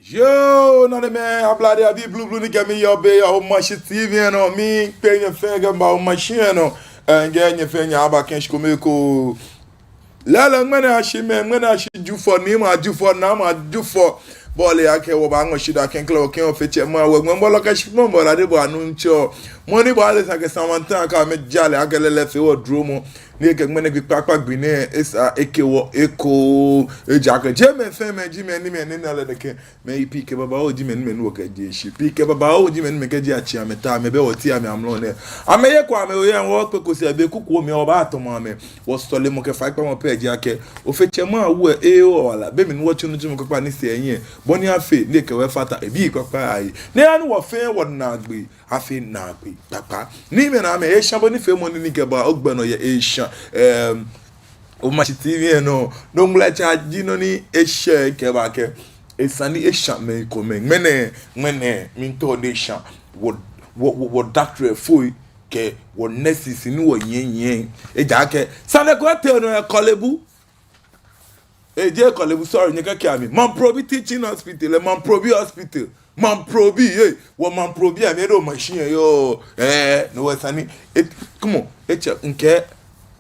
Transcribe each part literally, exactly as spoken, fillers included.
Yoo, nanemɛi, ablade abii blublu ni kɛ mi yɔɔ biɛ yɛ Omashi T V lɛ nɔ, miikpee nyɛ fɛɛ kɛmiiba Omashi lɛ nɔ. Ɛɛ, ŋkɛɛ nyɛ fɛɛ nyɛba kɛ shi kome ekoŋŋ. Lɛɛlɛŋ, ŋmɛnɛ ashi mɛɛ, ŋmɛnɛ ashi Jufɔ, Niimɛi a-Jufɔ, Naamɛi a-Jufɔ. Bɔ ni akɛ wɔbaaŋɔ shidaa kɛ klɛŋklɛŋ wɔkɛ Ofe Tsɛ Mawu, Ŋwɛi Bɔlɔ kɛ Shikpɔŋ Bɔlɔ, Ade Bɔ Anuntsɔ. Mɔ ni bɔ ale sa kɛ samantan ka mɛ jale akɛ lɛɛlɛŋ fɛɛ wɔdromɔ. Ni ekɛ ŋmɛnɛ gbi kpakpa gbi nɛɛ esa ekɛ wɔ ekoŋŋ. Ejaakɛ jeee mɛi fɛɛ mɛi ji mɛi ni mɛi ni na lɛ nɛkɛ. Mɛi pii kɛ babaoo ji mɛi ni mɛi ni wɔkɛje shishi. Pii kɛ babaoo ji mɛi ni mɛi kɛji atsi amɛta, amɛbɛ wɔteŋ amɛ amrɔ nɛɛ. Amɛyeko amɛyɔɔ, wɔkpe kɔɔyɔɔ, be kukuoo mli wɔbaatamɔ amɛ. Wɔsɔlemɔ kɛ faikpamɔ pɛ ji akɛ Ofe Tsɛ Mawu lɛ ewo wala. Be mli ni wɔtsu nitsumɔ kpakpa ni sɛɛ yɛ, bɔ ni afee ni ekɛ wɔ afata ebii kpakpai ahe. Ni eha ni wɔ fɛɛ wɔnaagbee afee naagbee kpakpa. Niimɛi Naamɛi, eshã bɔ ni fee mɔ ni ni kɛba ogbɛ nɔ yɛ eshã. Ɛɛm, Omashi T V lɛ nɔ, Dongblɛ Tsɛ ji nɔ ni eshɛ kɛba akɛ esa ni eshã mɛi komɛi. Ŋmɛnɛ, ŋmɛnɛ, miitao ni eshã wɔ, wɔ, wɔ, wɔ doctorfoi kɛ wɔ nurses ni wɔnyiɛ nyiɛ. Ejaakɛ sane ko etee nɔ yɛ Korle Bu. Ejeee Korle Bu, sorry, nyɛkakea mi. Mamprobi Teaching Hospital, eh, Mamprobi Hospital. Mamprobi, eh, wɔ Mamprobi, amɛ do machine, eh, yoo. Eh, no wɔ sane. Eh, come on, eh, tsɛ, ŋkɛɛ,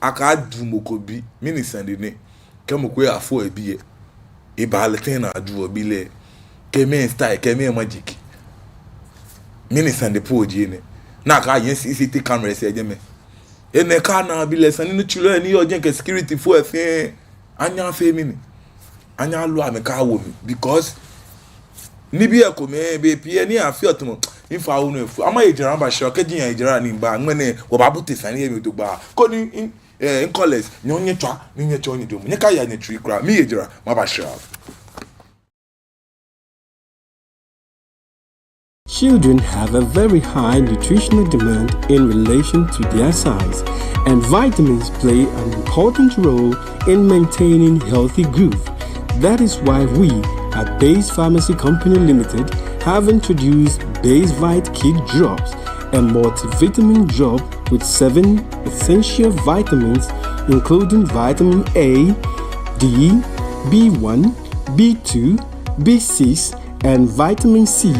akadu mɔ ko bi, mɛni sane ni. Kɛ mɔ ko yafo ebi lɛ. Eba lɛ tɛŋŋ ni adu obi lɛ. Kɛ mɛɛ style, kɛ mɛɛ magic. Mɛni sane po ji nɛ. Nakai C C T V cameras yɛ jɛmɛ. Enɛ kɛ ana bi lɛ sane ni tsulɔ ni yɔɔ jɛi kɛ securityfoi fɛɛ. Anyɛ afee mɛni? Anyɛ aloo amɛkɛ awo mli. Because nibii komɛi be pii ni afeɔ tamɔ. Mifaaa onu efu. Ama yɛ jara maba shira. Kɛji yɛ jara ni mba. Ŋmɛnɛ wɔbaabote sane lɛ mli jogbaŋŋ. Koni in, eh, in college. Nyɛ nyɛtswa. Ni nyɛtswa nyɛjɔɔmɔ. Nyɛkaya nyɛtsui kwraa. Miyɛ jara. Maba shira. Children have a very high nutritional demand in relation to their size, and vitamins play an important role in maintaining healthy growth. That is why we at Base Pharmacy Company Limited have introduced Basevite Kid Drops, a multivitamin drop with seven essential vitamins, including vitamin A, D, B one, B two, B six, and vitamin C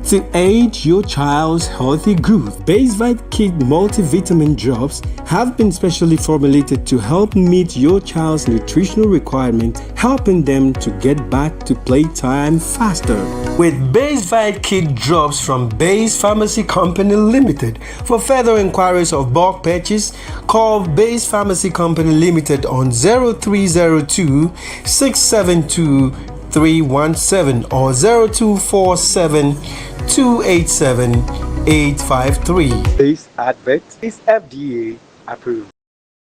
to aid your child's healthy growth. Basevite Kid Multivitamin Drops have been specially formulated to help meet your child's nutritional requirement, helping them to get back to playtime faster. With Basevite Kid Drops from Base Pharmacy Company Limited, for further inquiries of bulk purchase, call Base Pharmacy Company Limited on zero three zero two, six seven two, three one seven or zero two four seven, two eight seven, eight five three. This advert is F D A approved.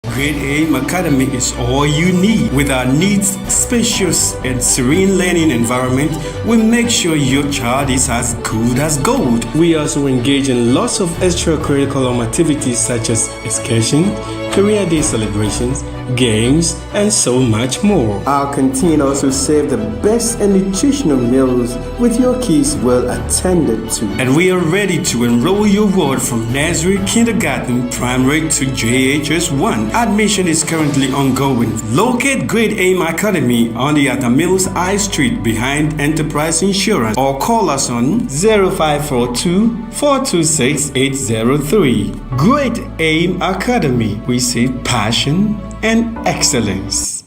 Great Aim Academy is all you need. With our neat, spacious, and serene learning environment, we make sure your child is as good as gold. We also engage in lots of extracurriculum activities such as excursion, career day celebrations, games, and so much more. Our canteen also serve the best and nutritional meals with your kids well attended to. And we are ready to enroll your ward from nursery, kindergarten, primary to J H S one. Admission is currently ongoing. Locate Great Aim Academy on the Atta Mills High Street behind Enterprise Insurance or call us on zero five four two, four two six, eight zero three. Great Aim Academy, we see passion and excellence.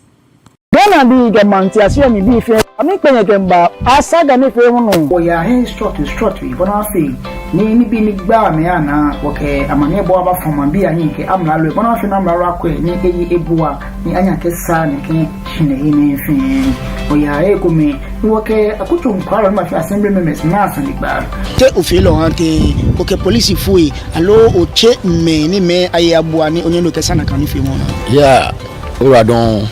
Ghanabii kɛ maŋtiase mli bii fɛɛ, amɛkpee nyɛ kɛmiiba Asaga nifeemɔ nɔ. Wɔyaa hei srɔtoi srɔtoi bɔ ni afee ni nibii ni gbaa amɛnaa, wɔkɛ amaniɛbɔɔ abafɔ maŋbii ahiɛ kɛ amralo, bɔ ni afee ni amralo akwɛ ni eye ebua ni anyɛ akɛsaa nɛkɛ shihilɛ nɛɛ fɛɛ. Wɔyaa hei komɛi ni wɔkɛ akutso nɔkwɛlɔi ni bafee assembly members naa sanegbaa. Te ofeɔ lɛ ohaa tɛŋŋ, okɛ polisifoi aloo otsɛɔ mɛi ni amɛye abua ni onyɛ ni okɛsaa nakai nifeemɔ nɛɛ? Yeah, ora dɔŋŋ.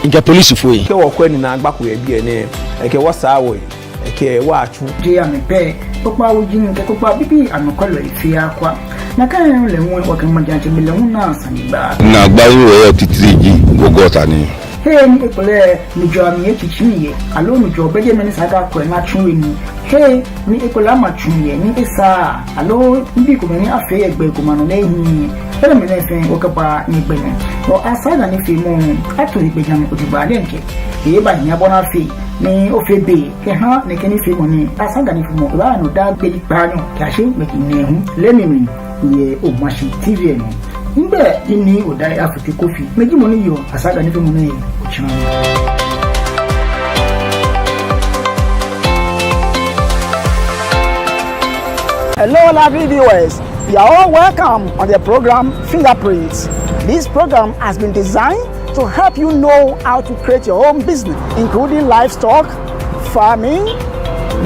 Ŋkɛ polisifoi. Kɛ wɔkwɛ ni naagba ko yɛ biɛ nɛɛ, ekɛ wɔ saa wɔyi, ekɛ wɔ atsu. Jeee amɛ pɛ, kpokpaa wuji kɛ kpokpaa bibii anɔkwɛlɔi fɛɛ akwa. Nakai lɛ hu wɔkɛ maŋtsɛmɛi lɛ hu naa sanegbaa. Naagbai ni wɔyɔɔ titri ji gɔgɔta ni Hei ni ekolɛ nujɔɔ amli etsitsi yɛ, aloo nujɔɔ bɛ jɛmɛ ni esa akɛ akwɛ ni atsu he nii. Hei ni ekolɛ ama tsu yɛ ni esaaa, aloo nibii komɛi ni afee yɛ gbɛ ko ma nɔ ni ehiii. Enɛɛmɛi fɛɛ wɔkɛbaa nyɛgbɛ nɔ. Wɔ Asaga nifeemɔ ato egbɛjianɔ ojogbaŋŋ diɛŋtsɛ. Ebaahi bɔ ni afee ni ofee be kɛha nɛkɛ nifeemɔ nɛɛ. Asaga nifeemɔ ebaaya nɔ daa Gbi kpaanyɔ kɛyashi ŋmɛji nɛɛhu lɛ mli yɛ Omashi T V lɛ nɔ. Migbɛi ji Nii Odai Afotey Kofi. Mi ji mɔ ni yɔɔ Asaga nifeemɔ nɛɛ he otsina. Hello, lovely viewers. You are all welcome on the program Fingerprints. This program has been designed to help you know how to create your own business, including livestock, farming,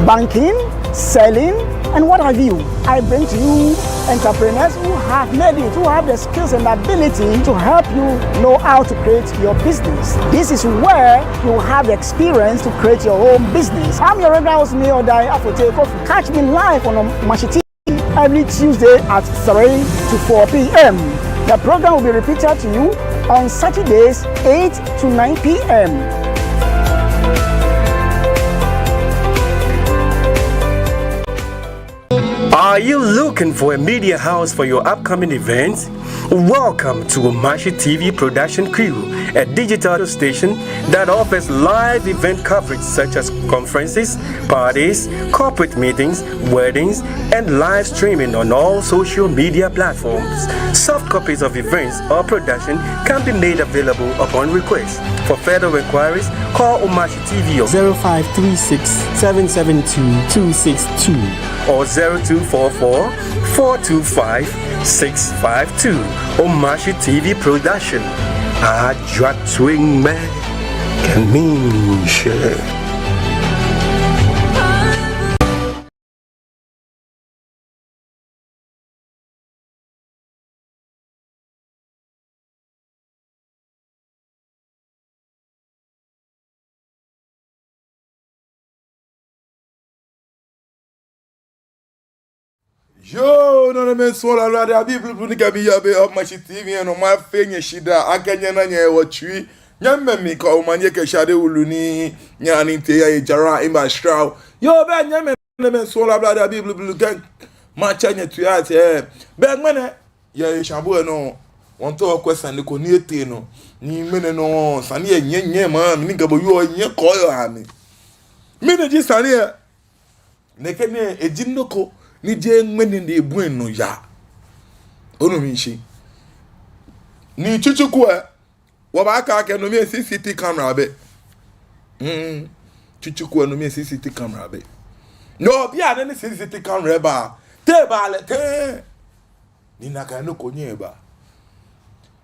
banking, selling, and what have you. I bring to you entrepreneurs who have made it, who have the skills and ability to help you know how to create your business. This is where you have the experience to create your own business. I'm your regular host, Nii Odai Afotey Kofi. Catch me live on Omashi T V every Tuesday at three to four p.m. The program will be repeated to you on Saturdays, eight to nine p.m. Are you looking for a media house for your upcoming events? Welcome to Omashi T V production crew, a digital station that offers live event coverage such as conferences, parties, corporate meetings, weddings, and live streaming on all social media platforms. Soft copies of events or production can be made available upon request. For further inquiries, call Omashi T V on zero five three six, seven seven two, two six two or zero two four four, four two five, six five two. Omashi T V production. Ajwa twin man can mean share. Yoo, nɔnɔmɛi suɔlɔi, Ablade abii blublu ni kɛ mi yɔɔ biɛ Omashi T V lɛ nɔ, mafee nyɛ shidaa akɛ nyɛna nyɛ wɔ tsui. Nyɛmimɛi kɛ omanye kɛ shade wulu ni nyɛhaa ni mitee yɛ jara ni mibashra. Yoo, bɛ nyɛmimɛi nɔnɔmɛi suɔlɔi, Ablade abii blublu, kɛ matsɛ nyɛ tui ati. Bɛ ŋmɛnɛ yɛ eshabu lɛ nɔ, wɔmiitao wɔkwɛ sane ko ni etee nɔ. Ni ŋmɛnɛ nɔ sane lɛ nyɛ, nyɛ ma mi ni kɛ bo yɔɔ nyɛ kɔ yɔɔ ami. Mɛni ji sane lɛ? Nɛkɛ nɛɛ eji nɔ ko ni jeee ŋmɛnɛ ni ebu enɔ yaa. Onu mishishi? Ni tsutsu ko lɛ, wɔbaakɛɛ akɛ no mli lɛ C C T V camera bɛ. Mm, tsutsu ko lɛ no mli lɛ C C T V camera bɛ. No bianɛ ni C C T V camera ba, te ba lɛ tɛŋŋ? Ni nakai nɔ ko nyɛɛɛ eba.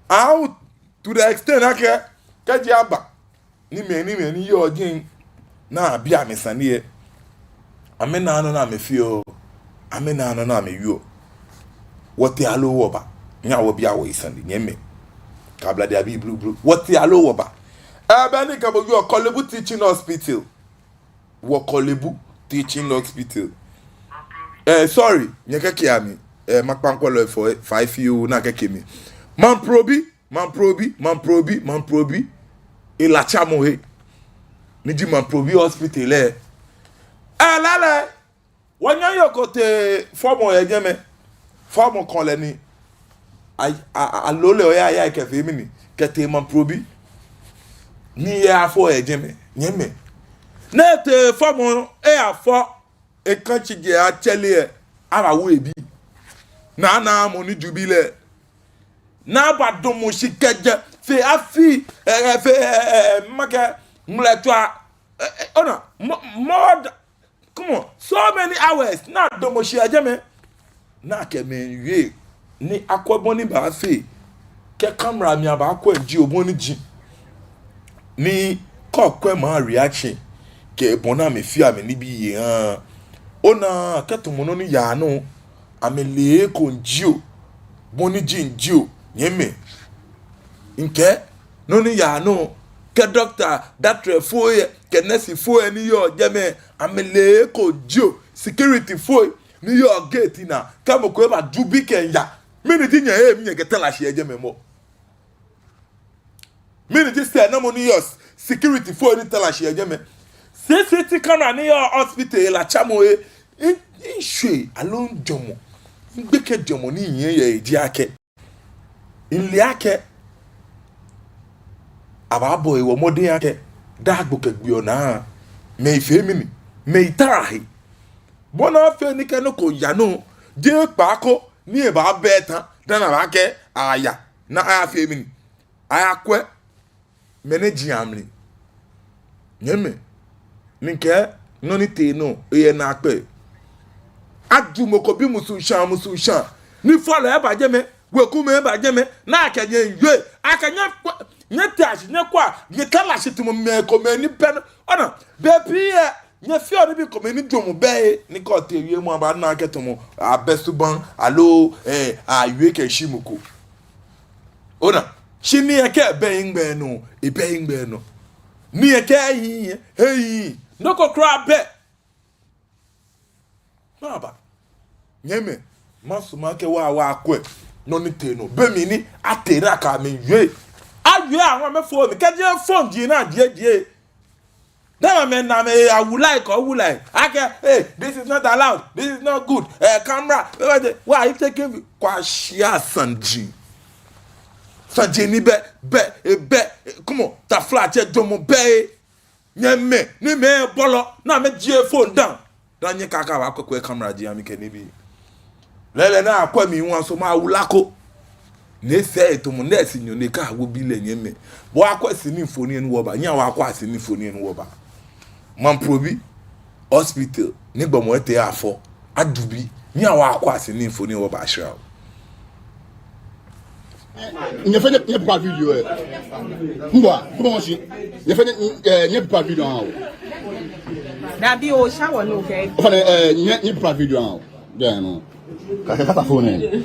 How to the extent akɛ, kɛji aba, ni mɛi, ni mɛi ni yɔɔ jɛi, ni abi amɛ sane lɛ, amɛnaaa nɔ ni amɛfeɔ, amɛnaaa nɔ ni amɛwieɔ. Wɔtee aloo wɔba? Nyɛhaa wɔbia wɔhe sane, nyɛmimɛi kɛ Ablade abii blublu. Wɔtee aloo wɔba? Ɛɛ, bɛ ni kɛ bo yɔɔ Korle Bu Teaching Hospital. Wɔ Korle Bu Teaching Hospital. Ɛɛ, sorry, nyɛkɛkea mi. Ɛɛ, makpa ŋkwɛlɔi fai, fai fioo ni akɛke mi. Mamprobi, Mamprobi, Mamprobi, Mamprobi. Elatsamɔhe. Ni ji Mamprobi Hospital lɛ. Ɛɛ, lɛɛlɛŋ, wɔnyɛmi yoo ko tee fɔmɔ yɛ jɛmɛ. Fɔmɔ kɔlɛ ni. A, a, a, aloo lɛ oya, ya kɛfee mɛni, kɛtee Mamprobi. Ni eyafɔ yɛ jɛmɛ, nyɛmimɛi. Ni etee fɔmɔ, eyafɔ. Ekaŋ shi je atsɛre lɛ, abawo ebi. Ni ana mɔ ni ju bi lɛ. Ni abadamɔ shi kɛjɛ fe afi, ɛɛ, ɛɛ, fe, ɛɛ, ɛɛ, ɛɛ, makɛɛ, ŋmlɛtswaa, ɛɛ, ɛɛ, ona, mo, more than, come on, so many hours, ni adamɔ shi yɛ jɛmɛ. Ni akɛ mɛi wie, ni akwɛ bɔ ni baafee. Kɛ camera mli abaakwɛ jio, bɔ ni ji. Ni kɛ okwɛ mɛi areaction, kɛ bɔ ni amɛfeɔ amɛnibii yɛ ha. Ona akɛ tamɔ nɔ ni yaa nɔ, amɛle eko jio, bɔ ni ji jio, nyɛmimɛi. Ŋkɛɛ, nɔ ni yaa nɔ, kɛ doctor, datrɛfoi lɛ, kɛ nursefoi lɛ ni yɔɔ jɛmɛ, amɛle eko jio, securityfoi ni yɔɔ gate naa, kɛ mɔ ko ebaju bi kɛya. Mɛni ji nyɛ, ɛɛ, mɛni nyɛkɛtara shi yɛ jɛmɛ mɔ? Mɛni ji sɛɛnamɔ ni yɔɔ s-, security fo ni tara shi yɛ jɛmɛ? C C T V camera ni yɔɔ hospital hela tsamɔ lɛ, mi-, mishwe aloo mijwɛŋmɔ, migbekɛ jwɛŋmɔ ni mihiɛ yɛ ji akɛ, mile akɛ abaabɔ hewɔ mɔdɛŋ akɛ daa gbi kɛ gbi onaa, mɛi fee mɛni, mɛi tara he. Bɔ ni afee ni kɛ nɔ ko ya nɔ, jeee kpaako ni ebaabɛ eta dani abaakɛɛ aya, ni ayafee mɛni, ayakwɛ mɛni ji amli. Nyɛmimɛi, mikɛɛ nɔ ni tee nɔ, eyɛ naakpɛɛ. Aju mɔ ko bi musu shaa, musu shaa. Ni fɔlɔi eba jɛmɛ, wekumɛi eba jɛmɛ, ni akɛ nyɛ yɔɔ, akɛ nyɛ kpɔ-, nyɛtee shi, nyɛkwɛa, nyɛtara shi tamɔ mɛi komɛi ni bɛ nɔ. Ona, bei pii lɛ, nyɛfeɔ nibii komɛi ni jwɛŋmɔ bɛ he, ni kɛ otee wiemɔ abaana akɛ tamɔ abɛ subaŋ, aloo, eh, awie kɛshi mɔ ko. Ona, shi ni ekɛɛ ebɛ hiŋmɛi nɔ, ebɛ hiŋmɛi nɔ. Ni ekɛɛ ehiii, ehiii, nɔ ko kwraa bɛ. Maba. Nyɛmimɛi, masumɔ akɛ wɔ, wɔkwɛ nɔ ni tee nɔ. Be mli ni atee lɛ akɛ amɛwie. Awie aŋɔ amɛfo mi, kɛji efo ji na die die. Then amɛna amɛ, eh, awu like, awu like. Akɛ, hey, this is not allowed. This is not good. Eh, camera. Why are you taking vi-, kwashia sanji? Sanji ni bɛ, bɛ, eh, bɛ, eh, come on. Taflatsɛ jwɛŋmɔ bɛ, eh. Nyɛmimɛi, ni mɛi bɔlɔ, ni amɛjie phone dã. Dani nyɛkakɛɛ abakwɛ kwɛ camera ji ami kɛ nibii. Lɛɛlɛŋ ni akwɛ mi ŋwa so ma wula ko. Ni sɛɛ etamɔ nɛɛsi nyo ni ekɛ awo bi lɛ nyɛmimɛi. Wɔkwɛ sini mfoniri ni wɔba. Nyɛhaa wɔkwɛa sini mfoniri ni wɔba. Mamprobi hospital ni gbɔmɔ etee afɔ. Adubi. Nyɛhaa wɔkwɛa sini mfoniri ni wɔba ashira o. Nyɛfɛɛ nyɛ, nyɛpapa video lɛ. Mbɔ, mbɔ shi. Nyɛfɛɛ nyɛ, eh, nyɛpapa video lɛ. Dabi o, sha wɔ no kɛ. Ofainɛ, eh, nyɛ, nyɛpapa video lɛ. Bia no. Ka, ka, kata phone lɛ.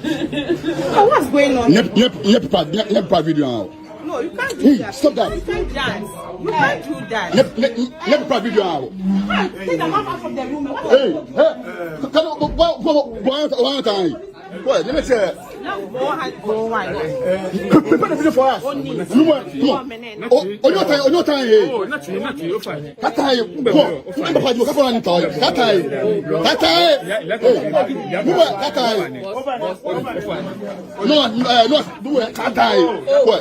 Oh, what's going on? Nyɛ, nyɛ, nyɛpapa, nyɛ, nyɛpapa video lɛ. No, you can't do that. Hey, stop that. You can't dance. You can't do that. Nyɛ, nyɛ, nyɛpapa video lɛ. Take the mama from the room. Hey, hey. Ka, ka, why, why, why, why, why, why? Boy, let me say. Prepare the video for us. Only. Look, look. Oh, on your time, on your time, hey. Oh, not you, not you, you're fine. Kata he. Go. Mba pa jo, ka fara ni ta. Kata he. Kata he. Hey. Mba, kata he. No, eh, no, do it. Kata he. Go.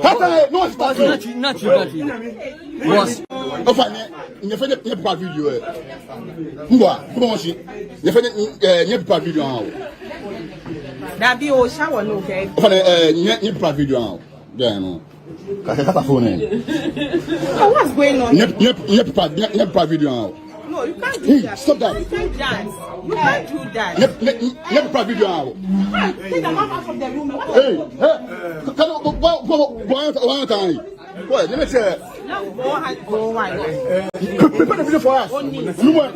Kata he. No, start. Not you, not you, not you. Boss. Ofainɛ, nyɛfɛɛ nyɛ, nyɛpapa video lɛ. Mbɔ, mbɔ shi. Nyɛfɛɛ nyɛ, eh, nyɛpapa video lɛ. Dabi o, sha wɔ no kɛ. Ofainɛ, eh, nyɛ, nyɛpapa video lɛ. Bia no. Ka, ka, kata phone lɛ. Oh, what's going on? Nyɛ, nyɛ, nyɛpapa, nyɛ, nyɛpapa video lɛ. No, you can't do that. Hey, stop that. You can't dance. You can't do that. Nyɛ, nyɛ, nyɛpapa video lɛ. Take the mama from the room. Hey, hey. Ka, ka, why, why, why, why, why? Boy, let me say. Prepare the video for us. Only. Look, come on.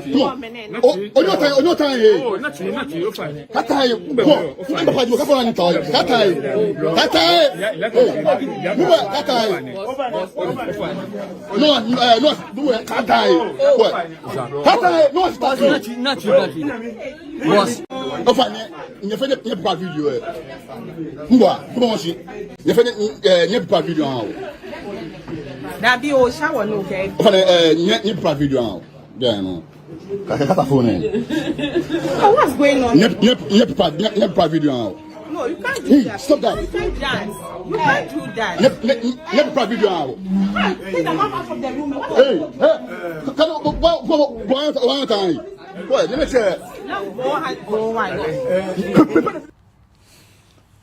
Oh, on your time, on your time, hey. Oh, not you, not you, you're fine. Kata he. Go. Mba pa jo, ka fara ni ta. Kata he. Kata he. Hey. Mba, kata he. No, eh, no, do it. Kata he. Go. Kata he. No, start. Not you, not you, not you. Boss. Ofainɛ, nyɛfɛɛ nyɛ, nyɛpapa video lɛ. Mbɔ, mbɔ shi. Nyɛfɛɛ nyɛ, eh, nyɛpapa video lɛ. Dabi o, sha wɔ no kɛ. Ofainɛ, eh, nyɛ, nyɛpapa video lɛ. Bia no. Ka, ka, kata phone lɛ. Oh, what's going on? Nyɛ, nyɛ, nyɛpapa, nyɛ, nyɛpapa video lɛ. No, you can't do that. Hey, stop that. You can't dance. You can't do that. Nyɛ, nyɛ, nyɛpapa video lɛ. Take the mama from the room. Hey, hey. Ka, ka, why, why, why, why? Boy, let me say.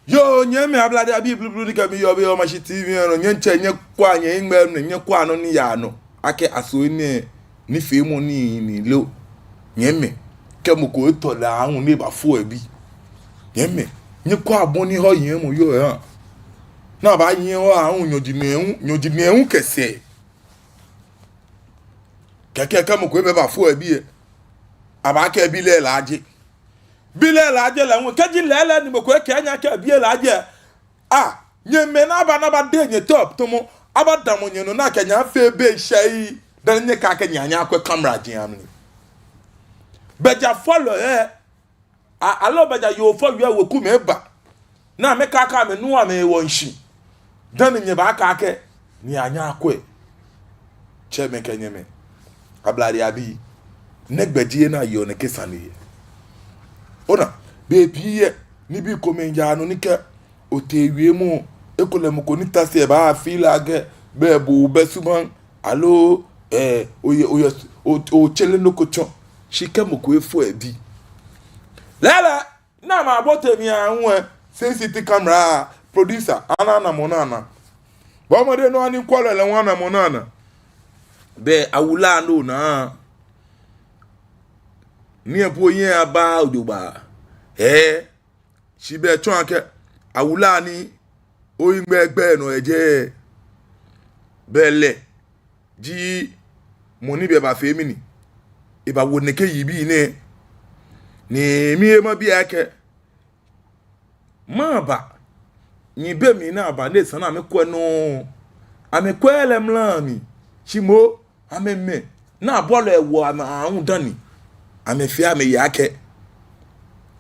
Yoo, nyɛmimɛi, ablade abii blublu ni kɛ mi yɔɔ biɛ yɛ Omashi T V lɛ nɔ, nyɛtsɛ, nyɛkwɛa, nyɛhiŋmɛi, nyɛkwɛa nɔ ni yaa nɔ. Akɛ aso enɛ nifeemɔ nii ni lo. Nyɛmimɛi, kɛ mɔ ko etɔ lɛ aahu ni ebafo ebi. Nyɛmimɛi, nyɛkwɛa bɔ ni hɔ yɛ mɔ yɔɔ lɛ. Ni abaanyiɛ hɔ aahu nyɔji nɛɛhu, nyɔji nɛɛhu kɛ sɛɛ. Kɛkɛ kɛ mɔ ko ebafo ebi lɛ, abaakɛɛ bi lɛ laaje. Bi lɛ laaje lɛ hu, kɛji lɛɛlɛŋ ni mɔ ko ekɛɛ nyɛ akɛ bi lɛ laaje. Ah, nyɛmɛi ni aba ni abadeŋ nyɛ top tamɔ, abadamɔ nyɛnɔ ni akɛ nyɛ afee be shɛi, dani nyɛkakɛɛ nyɛ anyɛ akwɛ camera ji amli. Bɛ ja fɔlɔi lɛ, a, aloo bɛ ja yoo fɔlɔi lɛ wekumɛi eba. Ni amɛkakɛɛ amɛnu amɛwɔ shishi. Dani nyɛbaakɛɛ akɛ ni anyɛ akwɛ. Tsɛmɛi kɛ nyɛmɛi, ablade abii, nɛgbɛ ji he ni ayeɔ nɛkɛ sane nɛɛ? Ona, bei pii lɛ, nibii komɛi yaa nɔ ni kɛ otee wiemɔ, ekolɛ mɔ ko ni ta shi lɛ baafeel akɛ, bɛ bo obɛ subaŋ, aloo, eh, oyɛ, oyɛ, o, otsɛlɛ nɔ ko tsɔ. Shi kɛ mɔ ko efɔ ebi. Lɛɛlɛŋ, ni amɛbote mli aahu lɛ, C C T V camera, producer, ana, ana mɔ ni ana. Bɔɔ mɔdɛŋ ni okwɛ lɛ, lɛ hu ana mɔ ni ana. Bɛ awula ni ona. Ni ebu oyi aba ojogbaŋŋ. Eh, shi bɛ etsɔɔ akɛ, awula ni oyiŋ gbɛ gbɛ nɔ eje. Bɛ lɛ ji mɔ ni bɛ baafee mɛni, ebawo nɛkɛ yibii nɛɛ. Ni mi lɛ mabi akɛ, mɛɛba ni be mli ni aba nɛɛ esa ni amɛkwɛ nɔ? Amɛkwɛɛɛ lɛ mra mli, shi moŋ amɛmɛi ni abɔlɔ ewo amɛ aahu dani amɛfee amɛyi akɛ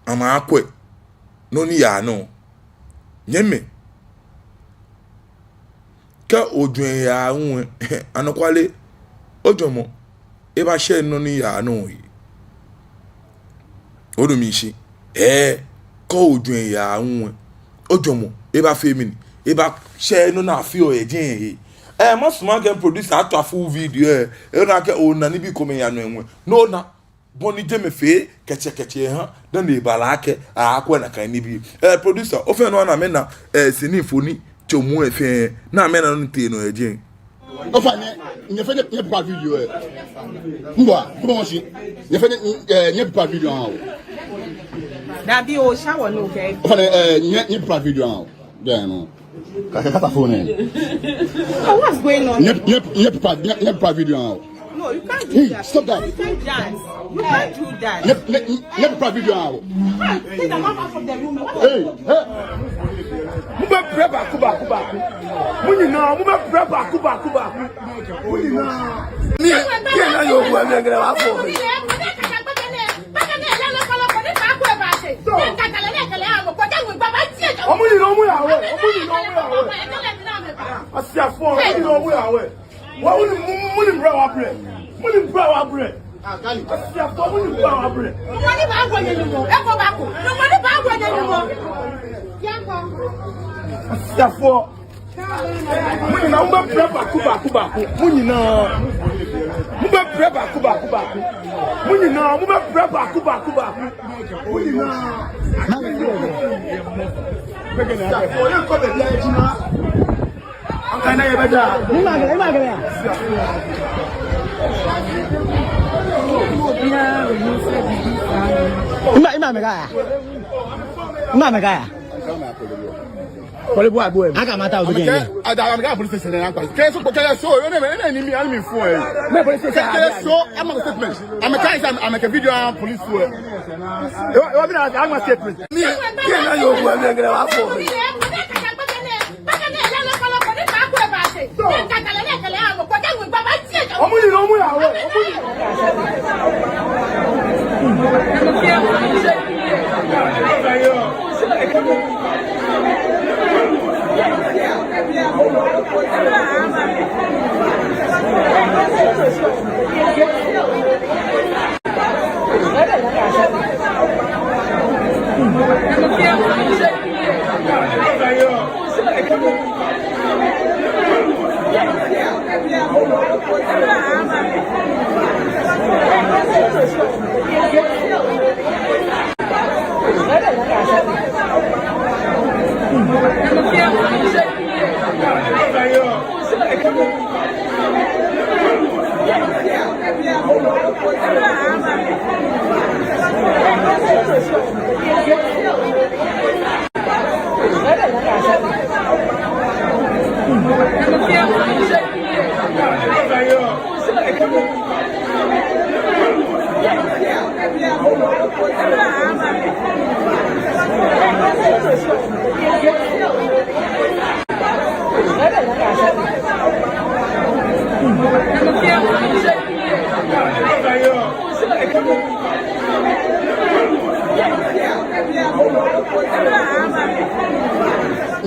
amɛaakwɛ nɔ ni yaa nɔ. Nyɛmɛi, kɛ ojwɛŋ yaa aahu lɛ, anɔkwale, ojwɛŋmɔ ebaashɛ nɔ ni yaa nɔ lɛ he. Onu mishishi? Eh, kɛ ojwɛŋ yaa aahu lɛ, ojwɛŋmɔ ebaafee mɛni, ebaashɛ nɔ ni afeɔ yɛ jɛmɛ he. Eh, masumɔ akɛ producer atswa full video lɛ, eh, ona akɛ ona nibii komɛi yaa nɔ lɛ, ni ona bɔ ni jɛmɛ fee kɛtsɛkɛtsɛ ha, dani ebala akɛ, aakwɛ nakai nibii. Eh, producer, ofainɛ ona amɛna, eh, sini foni, tsɔɔmɔ lɛ fɛɛ, ona amɛna nɔ ni tee nɔ yɛ jɛmɛ. Ofainɛ, nyɛfɛɛ nyɛ, nyɛprepare video lɛ. Mba, kuma wɔshi. Nyɛfɛɛ nyɛ, eh, nyɛprepare video lɛ. Dabi o, shawo no, okay. Ofainɛ, eh, nyɛ, nyɛprepare video lɛ. Bɛ no. Kaka kata phone lɛ. So what's going on? Nyɛ, nyɛ, nyɛprepare, nyɛ, nyɛprepare video lɛ. No, you can't do that. Hey, stop that. You can't dance. You can't do that. Nyɛ, nyɛ, nyɛprepare video lɛ. Take the mama from the room. Hey, hey. Mobɛprepare baako, baako, baako. Mo nyinaa, mobɛprepare baako, baako, baako. Mo nyinaa. Ni, ni na yɛ obu amɛ gɛlɛ wa fɔ. Wɔn nyinaa, wɔn yɛ awɛ. Wɔn nyinaa, wɔn yɛ awɛ. Asiafoɔ, wɔn nyinaa, wɔn yɛ awɛ. Wa, wɔn ni, wɔn ni bra wa brɛ. Wɔn ni bra wa brɛ. Asiafoɔ, wɔn ni bra wa brɛ. Wɔn ni baa wɔ yɛ ni mɔ. Eko ba ko. Wɔn ni baa wɔ yɛ ni mɔ. Asiafoɔ. Mo nyinaa, mobɛprepare baako, baako, baako. Mo nyinaa. Mobɛprepare baako, baako, baako. Mo nyinaa, mobɛprepare baako, baako, baako. Mo nyinaa. Asiafoɔ, yɛnkɔ baabi a yɛgyina. Anka na yɛbɛda. Ima, ima, ima. Ima, ima, ima. Ima, ima. Kɔlɛ bɔ, bɔ. Aka mata o bɛ kɛ. Ada, amɛkɛ police station na kpa. Kɛ so, kɛ so, yɛ nɛɛ, nɛɛ ni mi, ani mi fo lɛ. Mɛɛ police station. Kɛ so, ama statement. Amɛkɛ, amɛkɛ video lɛ police fo lɛ. Ewa, ewa bi na, ama statement. Ni, ni na yɛ obu amɛ gɛlɛ wa fɔ. Wɔn nyinaa, wɔn yɛ awɛ. Wɔn nyinaa.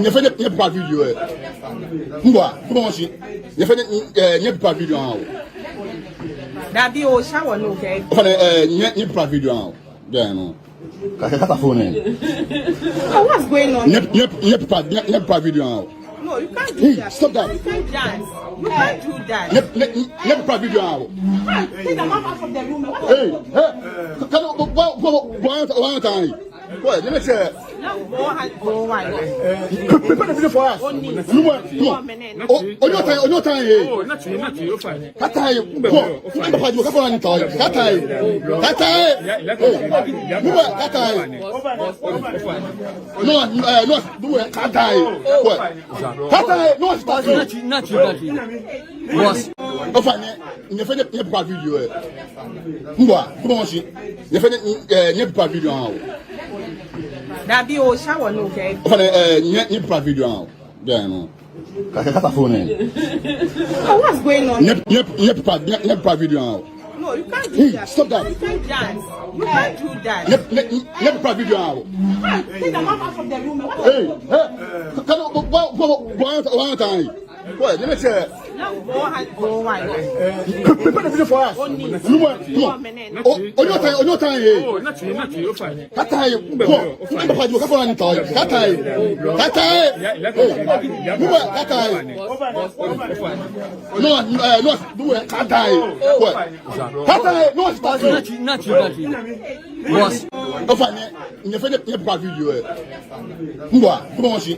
Nyɛfɛɛ nyɛ, nyɛprepare video lɛ. Ngwa, kuma wɔshi. Nyɛfɛɛ nyɛ, eh, nyɛpipa video ahã wɔ. Dabi, osha wɔ nɔ kɛ. Ofainɛ, eh, nyɛ, nyɛpipa video ahã wɔ. Jɛɛ nɔ. Kɛ, kɛ, kata phone nɛɛ. Oh, what's going on? Nyɛ, nyɛ, nyɛpipa, nyɛ, nyɛpipa video ahã wɔ. No, you can't do that. Hey, stop that. You can't dance. You can't do that. Nyɛ, nyɛ, nyɛpipa video ahã wɔ. Take the man out of the room. Hey, hey. Kɛ, kɛ, why, why, why, why, why, why? Boy, let me say. Prepare the video for us. Only. Look at, look at. Oh, on your time, on your time, eh. Oh, not you, not you, you're fine. Kata he. Go. Kata he. Kata he. Kata he. Hey. Look at, kata he. No, eh, no, no, kata he. Go. Kata he. No, kata he. Not you, not you, not you. Boss. Ofainɛ, nyɛfɛɛ nyɛ, nyɛpipa video, eh. Ngwa, kuma wɔshi. Nyɛfɛɛ nyɛ, eh, nyɛpipa video ahã wɔ. Dabi, osha wɔ nɔ kɛ. Ofainɛ, eh, nyɛ, nyɛpipa video ahã wɔ. Jɛɛ nɔ. Kɛ, kɛ, kata phone nɛɛ. Oh, what's going on? Nyɛ, nyɛ, nyɛpipa, nyɛ, nyɛpipa video ahã wɔ. No, you can't do that. Hey, stop that. You can't dance. You can't do that. Nyɛ, nyɛ, nyɛpipa video ahã wɔ. Take the man out of the room. Hey, hey. Kɛ, kɛ, why, why, why, why, why? Boy, let me say. Prepare the video for us. Only. Look at, look at. Oh, on your time, on your time, eh. Oh, not you, not you, you're fine. Kata he. Go. Kata he. Kata he. Hey. Look at, kata he. No, eh, no, look at, kata he. Go. Kata he. No, kata he. Not you, not you, not you. Boss. Ofainɛ, nyɛfɛɛ nyɛ, nyɛpipa video, eh. Ngwa, kuma wɔshi.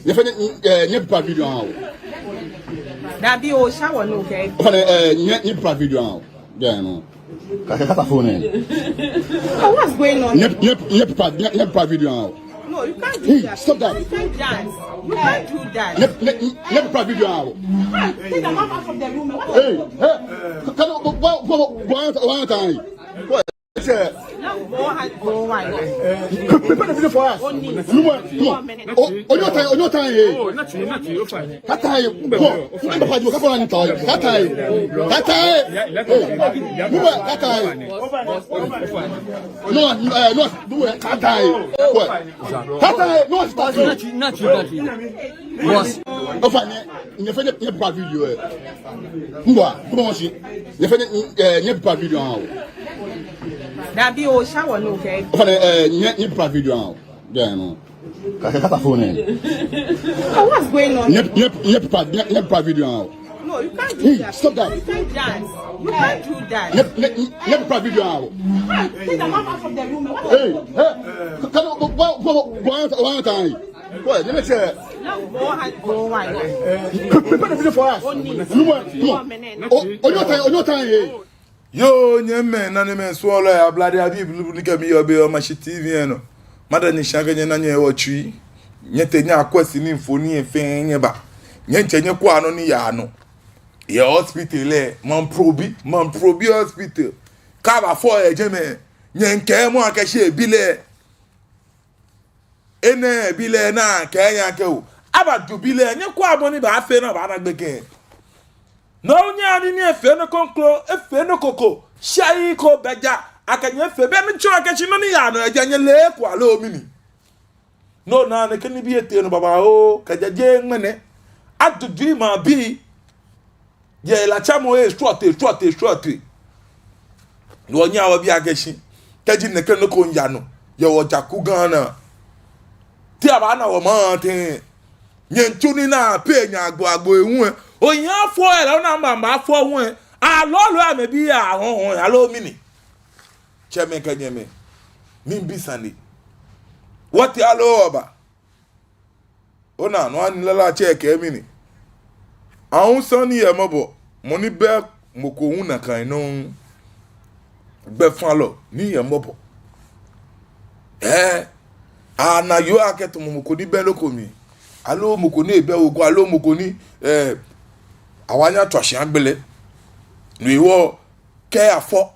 Nyɛfɛɛ nyɛ, eh, nyɛpipa video ahã wɔ. Dabi, osha wɔ nɔ kɛ. Ofainɛ, eh, nyɛ, nyɛpipa video ahã wɔ. Jɛɛ nɔ. Kɛ, kɛ, kata phone nɛɛ. Oh, what's going on? Nyɛ, nyɛ, nyɛpipa, nyɛ, nyɛpipa video ahã wɔ. No, you can't do that. Hey, stop that. You can't dance. You can't do that. Nyɛ, nyɛ, nyɛpipa video ahã wɔ. Take the man out of the room. Hey, hey. Kɛ, kɛ, why, why, why, why? Boy. Prepare the video for us. Only. Look at, look at. Oh, on your time, on your time, eh. Oh, not you, not you, you're fine. Kata he. Go. Kata he. Kata he. Hey. Look at, kata he. No, eh, no, look at, kata he. Go. Kata he. No, kata he. Not you, not you, not you. Boss. Ofainɛ, nyɛfɛɛ nyɛ, nyɛpipa video, eh. Ngwa, kuma wɔshi. Nyɛfɛɛ nyɛ, eh, nyɛpipa video ahã wɔ. Dabi, osha wɔ nɔ kɛ. Ofainɛ, eh, nyɛ, nyɛpipa video ahã wɔ. Jɛɛ nɔ. Kɛ, kɛ, kata phone nɛɛ. Oh, what's going on? Nyɛ, nyɛ, nyɛpipa, nyɛ, nyɛpipa video ahã wɔ. No, you can't do that. Hey, stop that. You can't dance. You can't do that. Nyɛ, nyɛ, nyɛpipa video ahã wɔ. Take the man out of the room. Hey, hey. Kɛ, kɛ, why, why, why, why? Boy, let me say. Prepare the video for us. Only. Look at, look at. Oh, on your time, on your time, eh. Yoo, nyɛmimɛi, nanemɛi, suɔlɔi, ablade abii, bulubulu kɛ mi yɔɔ biɛ yɛ Mashi T V lɛ nɔ. Mada nyɛ shi akɛ nyɛna nyɛhe wɔ tsui. Nyɛtee nyɛyakwɛ sini mfoniri lɛ fɛɛ nyɛba. Nyɛ diɛŋtsɛ nyɛkwɛa nɔ ni yaa nɔ yɛ hospital lɛ, Mamprobi, Mamprobi Hospital. Kɛ abafɔ yɛ jɛmɛ, nyɛmiikɛɛ mɔ akɛ shi ebi lɛ. Enɛ bi lɛ naa kɛ yaa kɛ oo. Abaju bi lɛ, nyɛkwɛa bɔ ni baafee ni abaana gbekɛ. No nyɛ ani ni efee nɔ kroko, efee nɔ kroko. Shai ko bɛ ja, akɛ nyɛfee bɛ ni tsɔɔ akɛ shi nɔ ni yaa nɔ yɛ jɛi nyɛle eko aloo mɛni. No naa nɛkɛ nibii etee nɔ babaoo, kɛjɛ jeŋ ŋmɛnɛ. Adudu maŋbii. Yɛ latsamɔ lɛ srɔtoi, srɔtoi, srɔtoi. Wɔnyɛ wɔbi akɛ shi kɛji nɛkɛ nɔ ko miiya nɔ yɛ wɔ Jaku Ghana, te abaana wɔ maŋ tɛŋŋ? Nyɛmiitsu nii naa pɛ, nyɛgbo agbo ewu lɛ. Oyiŋ afɔ lɛ, ona mba mba afɔ wu lɛ. Alolo amɛbi ahɔhɔ aloo mɛni? Tsɛmɛi kɛ nyɛmɛi, miibi sane. Wɔtee aloo wɔba? Ona nɔ ni lalatsɛ kɛɛ mɛni? Awusã ni yɛ mɔbɔ, mɔ ni bɛ mɔ ko hu nakai nɔŋŋ. Gbɛfalɔ ni yɛ mɔbɔ. Ɛɛ, ana yoo akɛ tamɔ mɔ ko ni bɛ nɔ ko mli. Aloo mɔ ko ni bɛ wɔ ko, aloo mɔ ko ni, ɛɛ, awa nyɛ atswa shi agbele. No hewɔ kɛ afɔ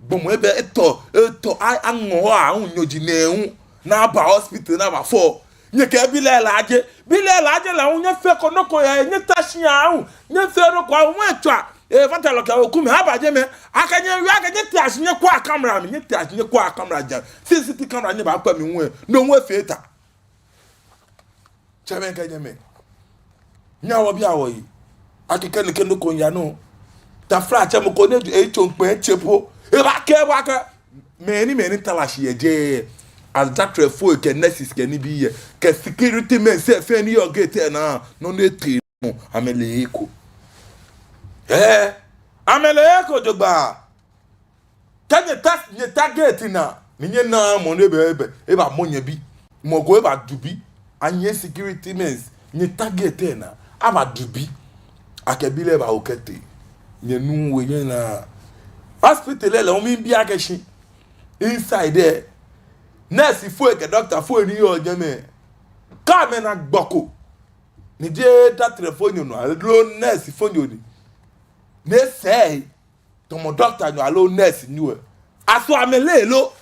gbɔmɔ ebɛ etɔ, etɔ, a, aŋɔ wɔ awu nyɔji nɛɛ hu, ni aba hospital ni abafɔ. Nyɛkɛ bi lɛ laaje, bi lɛ laaje lɛ hu, nyɛfee ko nɔ ko yɛ, nyɛta shi ahu, nyɛfee nɔ ko ahu, mɔ etswa, ee, fata lɔ kɛ oku mli, aba jɛmɛ, akɛ nyɛwie, akɛ nyɛtea shi nyɛkwɛa camera mli, nyɛtea shi nyɛkwɛa camera jɛi, C C T V camera ni baakpɛ mli hu lɛ, no hu efee ta. Tsɛmɛi kɛ nyɛmɛi. Nyɛhaa wɔbia wɔhe. Akɛ kɛ nɛkɛ nɔ ko yaa nɔ, taflatsɛ, mɔ ko ni eju etso ŋkpɛɛ tse po, ebaakɛɛ bo akɛ mɛni mɛni tara shi yɛ jɛi. As datrɛfoi kɛ nurses kɛ nibii yɛ, kɛ security men sɛɛ fɛɛ ni yɔɔ gate lɛ naa, nɔ ni etee nɔ, amɛle eko. Ɛɛ, amɛle eko jogbaŋŋ. Kɛ nyɛta, nyɛta gate naa, ni nyɛna mɔ ni ebɛ, ebɛ, ebamɔ nyɛbi. Mɔ ko ebadu bi. Anyɛ security men, nyɛta gate lɛ naa, abadu bi. Akɛ bi lɛ bawo kɛtee. Nyɛnuuu, nyɛnaaa. Hospital lɛ lɛ, wɔmiibi akɛ shi inside lɛ, nursefoi kɛ doctorfoi ni yɔɔ jɛmɛ, kɛ amɛna gbɔ ko ni jeee datrɛfonyo nɔ, aloo nursefonyo ni, ni esɛɛ tamɔ doctornyo aloo nursenyo lɛ, aso amɛleee lo?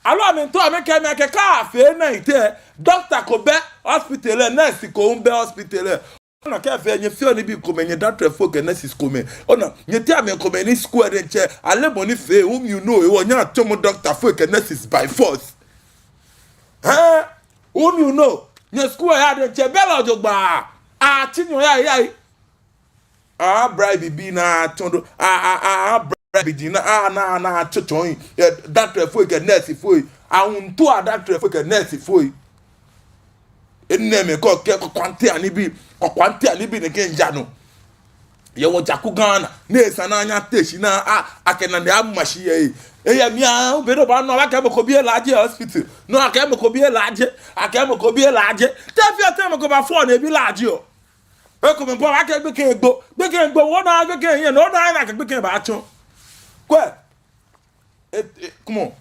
Aloo amɛmiitao amɛkɛɛ mi akɛ kɛ afee night lɛ, doctor ko bɛ hospital lɛ, nurse ko hu bɛ hospital lɛ. Ona akɛ fɛɛ nyɛfeɔ nibii komɛi, nyɛ datrɛfoi kɛ nurses komɛi. Ona, nyɛteŋ mɛi komɛi ni school lɛ diɛŋtsɛ, ale bɔ ni fee, whom you know, hewɔ nyɛyatsɔmɔ doctorfoi kɛ nurses by force. Hɛɛ, whom you know, nyɛ school lɛ yaa diɛŋtsɛ, belɛ jogbaŋŋ, atsi nyɔ yayai. Aa bribe bii ni atsɔ do. Aa, aa, aa, aa bribe ji ni, aa, ni, ni atsɔtsɔ yi. Yɛ datrɛfoi kɛ nursefoi. Ahuntoo adatrɛfoi kɛ nursefoi. Enɛɛmɛi kɔ kɛ kɔkɔɔntɛ anibii, kɔkɔɔntɛ anibii nɛkɛ miija nɔ. Yɛ wɔjaku Ghana, ni esa ni anyɛ ate shi ni a, akɛ nane ama shi yɛ. Eyɛ mli aa, be ni obaanu, akɛɛ mɔ ko bi elaaje hospital. No akɛɛ mɔ ko bi elaaje, akɛɛ mɔ ko bi elaaje. Te fɛɛ tɛŋŋ mɔ ko baafɔ ni ebi laajeɔ? Ekomɛi po akɛɛ gbekɛ egbo, gbekɛ egbo, ona gbekɛ yɛ, ona akɛ gbekɛ baatsɔ. Kwɛ. E, e, come on.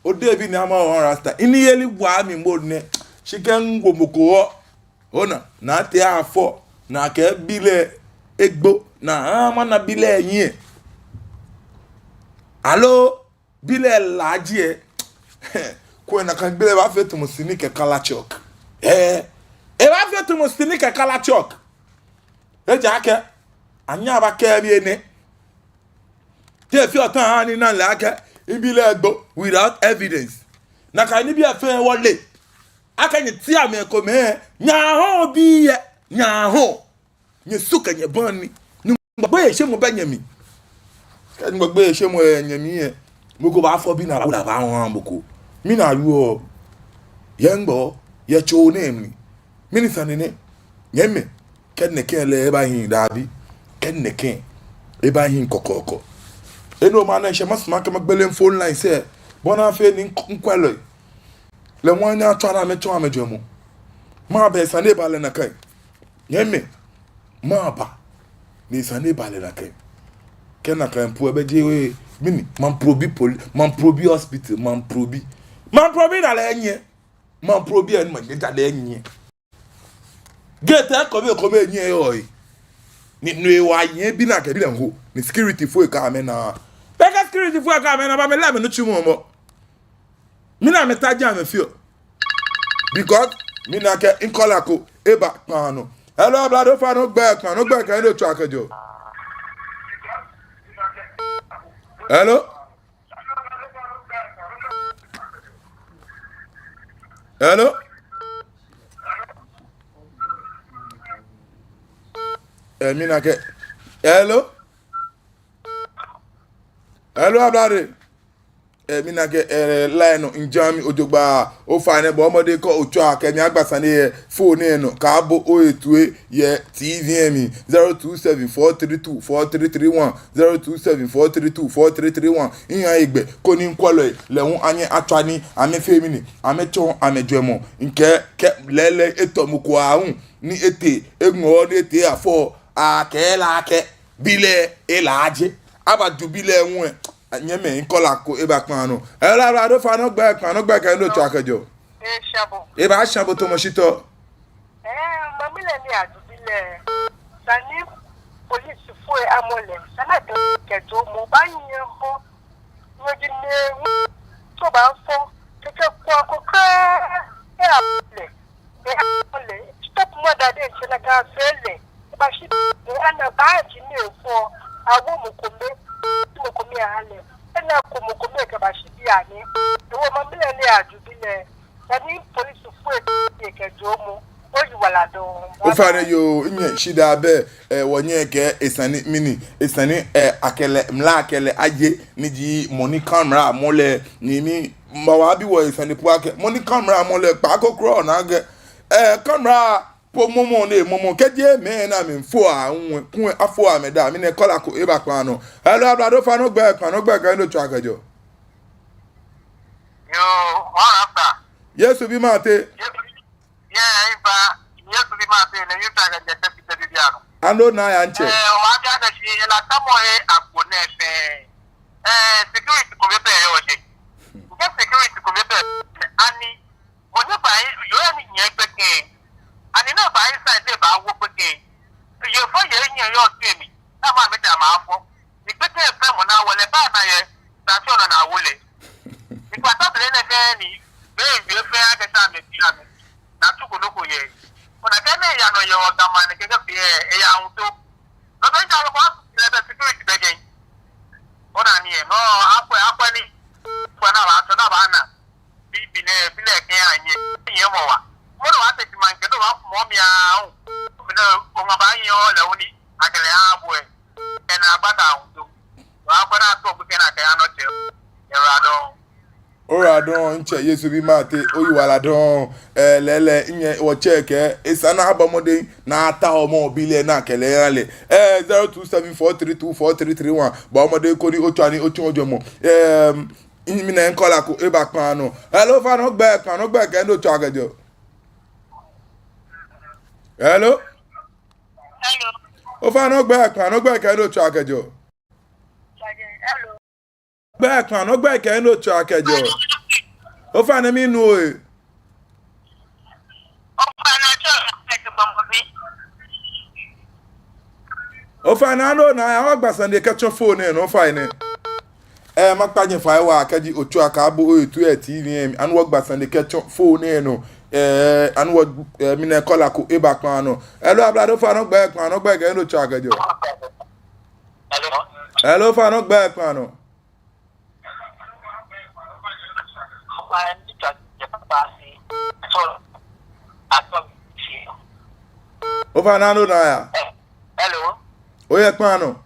Odebi ni ama wɔ rasta. Iniyeli wa mi mo nɛ. Shi kɛ ŋwo mɔ ko wɔ. Ona, ni ate afɔ, ni akɛɛ bi lɛ egbo, ni ama ni bi lɛ nyiɛ. Aloo, bi lɛ laaje. Kwɛ, nakai bi lɛ baafee tamɔ sini kɛ kala chalk. Ɛɛ, ebaafee tamɔ sini kɛ kala chalk. Ejaakɛ, anyɛɛɛ abakɛɛ bi enɛ. Te fɛɛ tɛŋŋ ni ana lɛ akɛ, mibi lɛ egbo without evidence. Nakai nibii lɛ fɛɛ wɔle. Akɛ nyɛteŋ mɛi komɛi, nyɛhaa wɔbi yɛ, nyɛhaa wɔ. Nyɛsu kɛ nyɛbaŋ ni. Nyɔŋmɔ gbeyeishemɔ bɛ nyɛmli. Kɛ Nyɔŋmɔ gbeyeishemɔ yɛ nyɛmli lɛ, mɔ ko baafɔ bi ni abawo lɛ abaha mɔ ko. Mɛni ayɔɔ? Yɛ ŋmɔ, yɛ tso nɛɛ mli. Mɛni sane nɛ? Nyɛmɛi, kɛ nɛkɛ lɛ ebahi dabi. Kɛ nɛkɛ ebahi kɔkɔɔkɔ. Enɔ ma nɛ shɛ masumɔ akɛ magbele phone lines lɛ. Bɔ ni afee ni ŋk-, ŋkwɛlɔi lɛ hu anyɛ atswa ni amɛtsɔɔ amɛjwɛŋmɔ. Mɛɛba sane eba lɛ nakai? Nyɛmɛi, mɛɛba ni sane eba lɛ nakai? Kɛ nakai po ebɛ jeee we, mɛni, Mamprobi poli-, Mamprobi hospital, Mamprobi. Mamprobi da lɛ nyiɛ. Mamprobi ɛ ni ma nyɛ da lɛ nyiɛ. Gate lɛ kome kome nyiɛ yɔɔ yi. Ni no hewɔ ayiŋ bi ni akɛ bi lɛ ŋwo. Ni securityfoi kɛ amɛ naa. Be kɛ securityfoi kɛ amɛ naa, ba amɛle amɛnitsumɔ mɔ. Mina amɛta ja amɛfeɔ. Because mina akɛ caller ko eba kpaa nɔ. Hello, ablade, ofainɛ ogbɛi kpaa nɔ, ogbɛi kɛ he ni otswaa kɛjɛɔ. Hello? Hello? Ɛɛ, mina akɛ. Hello? Hello, ablade. Ɛɛ, mina akɛ, ɛɛ, line nɔ miijam jogbaŋŋ. Ofainɛ bɔɔ mɔdɛŋ kɛ otswa kɛ mi agba sane yɛ phone lɛ nɔ. Kaabo ohe toi yɛ T V lɛ mli. Zero two seven four three two four three three one. Zero two seven four three two four three three one. Miiha egbɛ koni ŋkwɛlɔi lɛ hu anyɛ atswa ni amɛfee mɛni, amɛtsɔɔ amɛjwɛŋmɔ. Mikɛɛ kɛ lɛɛlɛŋ etɔ mɔ ko aahu ni etee eŋɔɔ ni etee afɔ, akɛɛ lɛ akɛ bi lɛ elaaje. Abadu bi lɛ hu ɛ. Nyɛmɛi, caller ko eba kpaa nɔ. Hello, ablade, ofainɛ ogbɛi kpaa nɔ, ogbɛi kɛ he ni otswaa kɛjɛɔ. Eesha bo. Ebaasha bo tamɔ shitɔ. Ɛɛ, mami lɛ ni adu bi lɛ. Sani polisifoi amɔ lɛ. Sani akɛ kɛjɔɔmɔ baanyiɛ hɔ. Nyɛji nɛɛ hu. Tso baafɔ. Kɛkɛ kɔ akɔ kwraa. Ɛɛ, amɔ lɛ. Be amɔ lɛ, stop mɔ dade ntsɛ na ka fee lɛ. Ba shi be ana ba ji ne fɔ. Awo mɔ kome, mɔ kome aha lɛ. Ena ko mɔ kome kɛ ba shi bi ane. Ewo mami lɛ ni adu bi lɛ. Sani polisifoi kɛjɔɔmɔ. Oyi Ofainɛ yoo, minyɛ shidaa bɛ, eh, wɔnyɛ kɛ esani mɛni, esani, eh, akɛ lɛ, mla akɛ lɛ aye, ni ji mɔ ni camera mɔ lɛ, ni mi, mawa bi wɔ esani po akɛ, mɔ ni camera mɔ lɛ, kpa ko kro na akɛ, eh, camera po mɔmɔ ni mɔmɔ, kɛji mɛi ni amɛfoɔ, ŋwɛ, kuŋwɛ afoɔ amɛ daa, mɛni caller ko eba kpaa nɔ. Hello, ablade, ofainɛ ogbɛi, kpaa nɔ ogbɛi kɛ he ni otswaa kɛjɛɔ. Yoo, wɔ rasta. Yesu bi mate. Yesu bi, yeah, ifa, Yesu bi mate, ni otswaa kɛjɛ tɛti tɛti bi ano. Ano na ya ntsɛ. Eh, wɔbi akɛ shi, ela tamɔ he agbo nɛɛ fɛɛ. Eh, security ko bɛ pɛ yɔɔ jɛi. Kɛ security ko bɛ pɛ, ani, mɔ ni baa yi, yoo ni nyɛ gbekɛ. Ani ni baa yi sa ni baawo gbekɛ. Yoo fɛɛ yoo nyɛ yɔɔ sɛɛ mli. Ni ma mi da ma fɔ. Ni gbekɛ fɛɛ mɔ ni awo lɛ baana yɛ. Ni atsɔ nɔ ni awo lɛ. Ni kpata bele nɛɛ kɛ ni. Be, be fɛɛ akɛ sa mi bi amɛ. Ni atsu ko nɔ ko yɛ. Ona akɛ ni eya nɔ yɛ wɔ Ga maŋ nɛɛ kɛkɛ fɛɛ, eya ŋuto. Nɔ bɛ ja lɔ bɔ, lɛ bɛ security bɛ jɛi. Ona ni yɛ, nɔ, akwɛ, akwɛ ni. Kwɛ ni abaatsɔ ni abaana. Bi, bi nɛɛ, bi lɛ kɛ anyɛ. Nyɛ mɔ wa. Mɔ ni wa tɛti maŋ kɛ, ni wa mɔ mi a, o. Mi nɛɛ, o ŋa baanyɛ o lɛ o ni. Akɛ lɛ abu ɛ. Ena agbata ŋuto. Wa kwɛ ni ato gbekɛ nɛɛ kɛ anɔ tsɛ. Ewura dɔŋŋ. Ewura dɔŋŋ, ntsɛ Yesu bi mate, oyiwaladɔŋŋ, eh, lɛɛlɛŋ, nyɛ, wɔtsɛ kɛ, esa ni abɔ mɔdɛŋ, ni atao mɔ bi lɛ ni akɛ lɛ aha lɛ. Eh, zero two seven four three two four three three one, bɔ mɔdɛŋ koni otswa ni otsu ojwɛŋmɔ. Eh, mi nɛ caller ko eba kpaa nɔ. Hello, ofainɛ ogbɛi, kpaa nɔ ogbɛi kɛ he ni otswaa kɛjɛɔ. Hello? Hello. Ofainɛ ogbɛi, kpaa nɔ ogbɛi kɛ he ni otswaa kɛjɛɔ. Hello. Ogbɛi, kpaa nɔ ogbɛi kɛ he ni otswaa kɛjɛɔ. Ofainɛ minu o e. Ofainɛ ano na ya, wɔgba sane kɛtsɔ phone nɛɛ nɔ, ofainɛ. Eh, makpa nyɛ fai waa kɛji otswaa kɛbo oyitu yɛ T V lɛ mli, ani wɔgba sane kɛtsɔ phone nɛɛ nɔ. Eh, ani wɔ, eh, mi nɛ caller ko eba kpaa nɔ. Hello, ablade, ofainɛ ogbɛi, kpaa nɔ ogbɛi kɛ he ni otswaa kɛjɛɔ. Hello. Hello, ofainɛ ogbɛi, kpaa nɔ. Ofainɛ ano na ya. Hello. Oyɛ kpaa nɔ.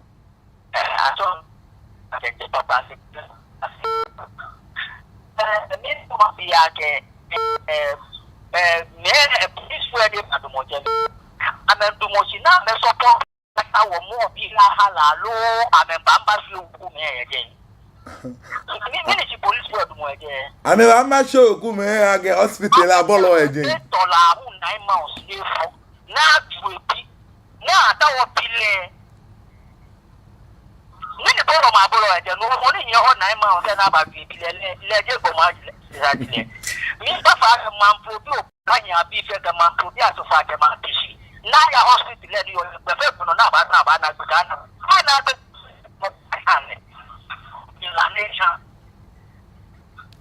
Amɛdumɔ shi ni amɛsɔpɔ. Ata wɔ mɔ bi lɛ aha lɛ aloo amɛbaama shi owekumɛi yɛ jɛi. Mi, mi ni ji police wɛ dumɔ yɛ jɛi. Amɛbaama shi owekumɛi akɛ hospital abɔlɔ yɛ jɛi. Etɔ lɛ ahu nine months ni efɔ. Ni aju ebi. Ni ata wɔ bi lɛ. Mi ni bɔlɔ ma bɔlɔ yɛ jɛi. No mɔ ni nyɛ hɔ nine months ni abaju ebi lɛ, lɛ, lɛ jɛ gbɔmɔ lɛ, lɛ. Mi ba fa maŋ po bi o. Kanya bi fɛ kɛ maŋ po bi ato fa kɛ maŋ pishi. Ni aya hospital lɛ ni yɔɔ gbɛ fɛɛ gbɛ nɔ ni aba, ni aba na gbɛ ka na. Ana gbɛ. Ila ne sha.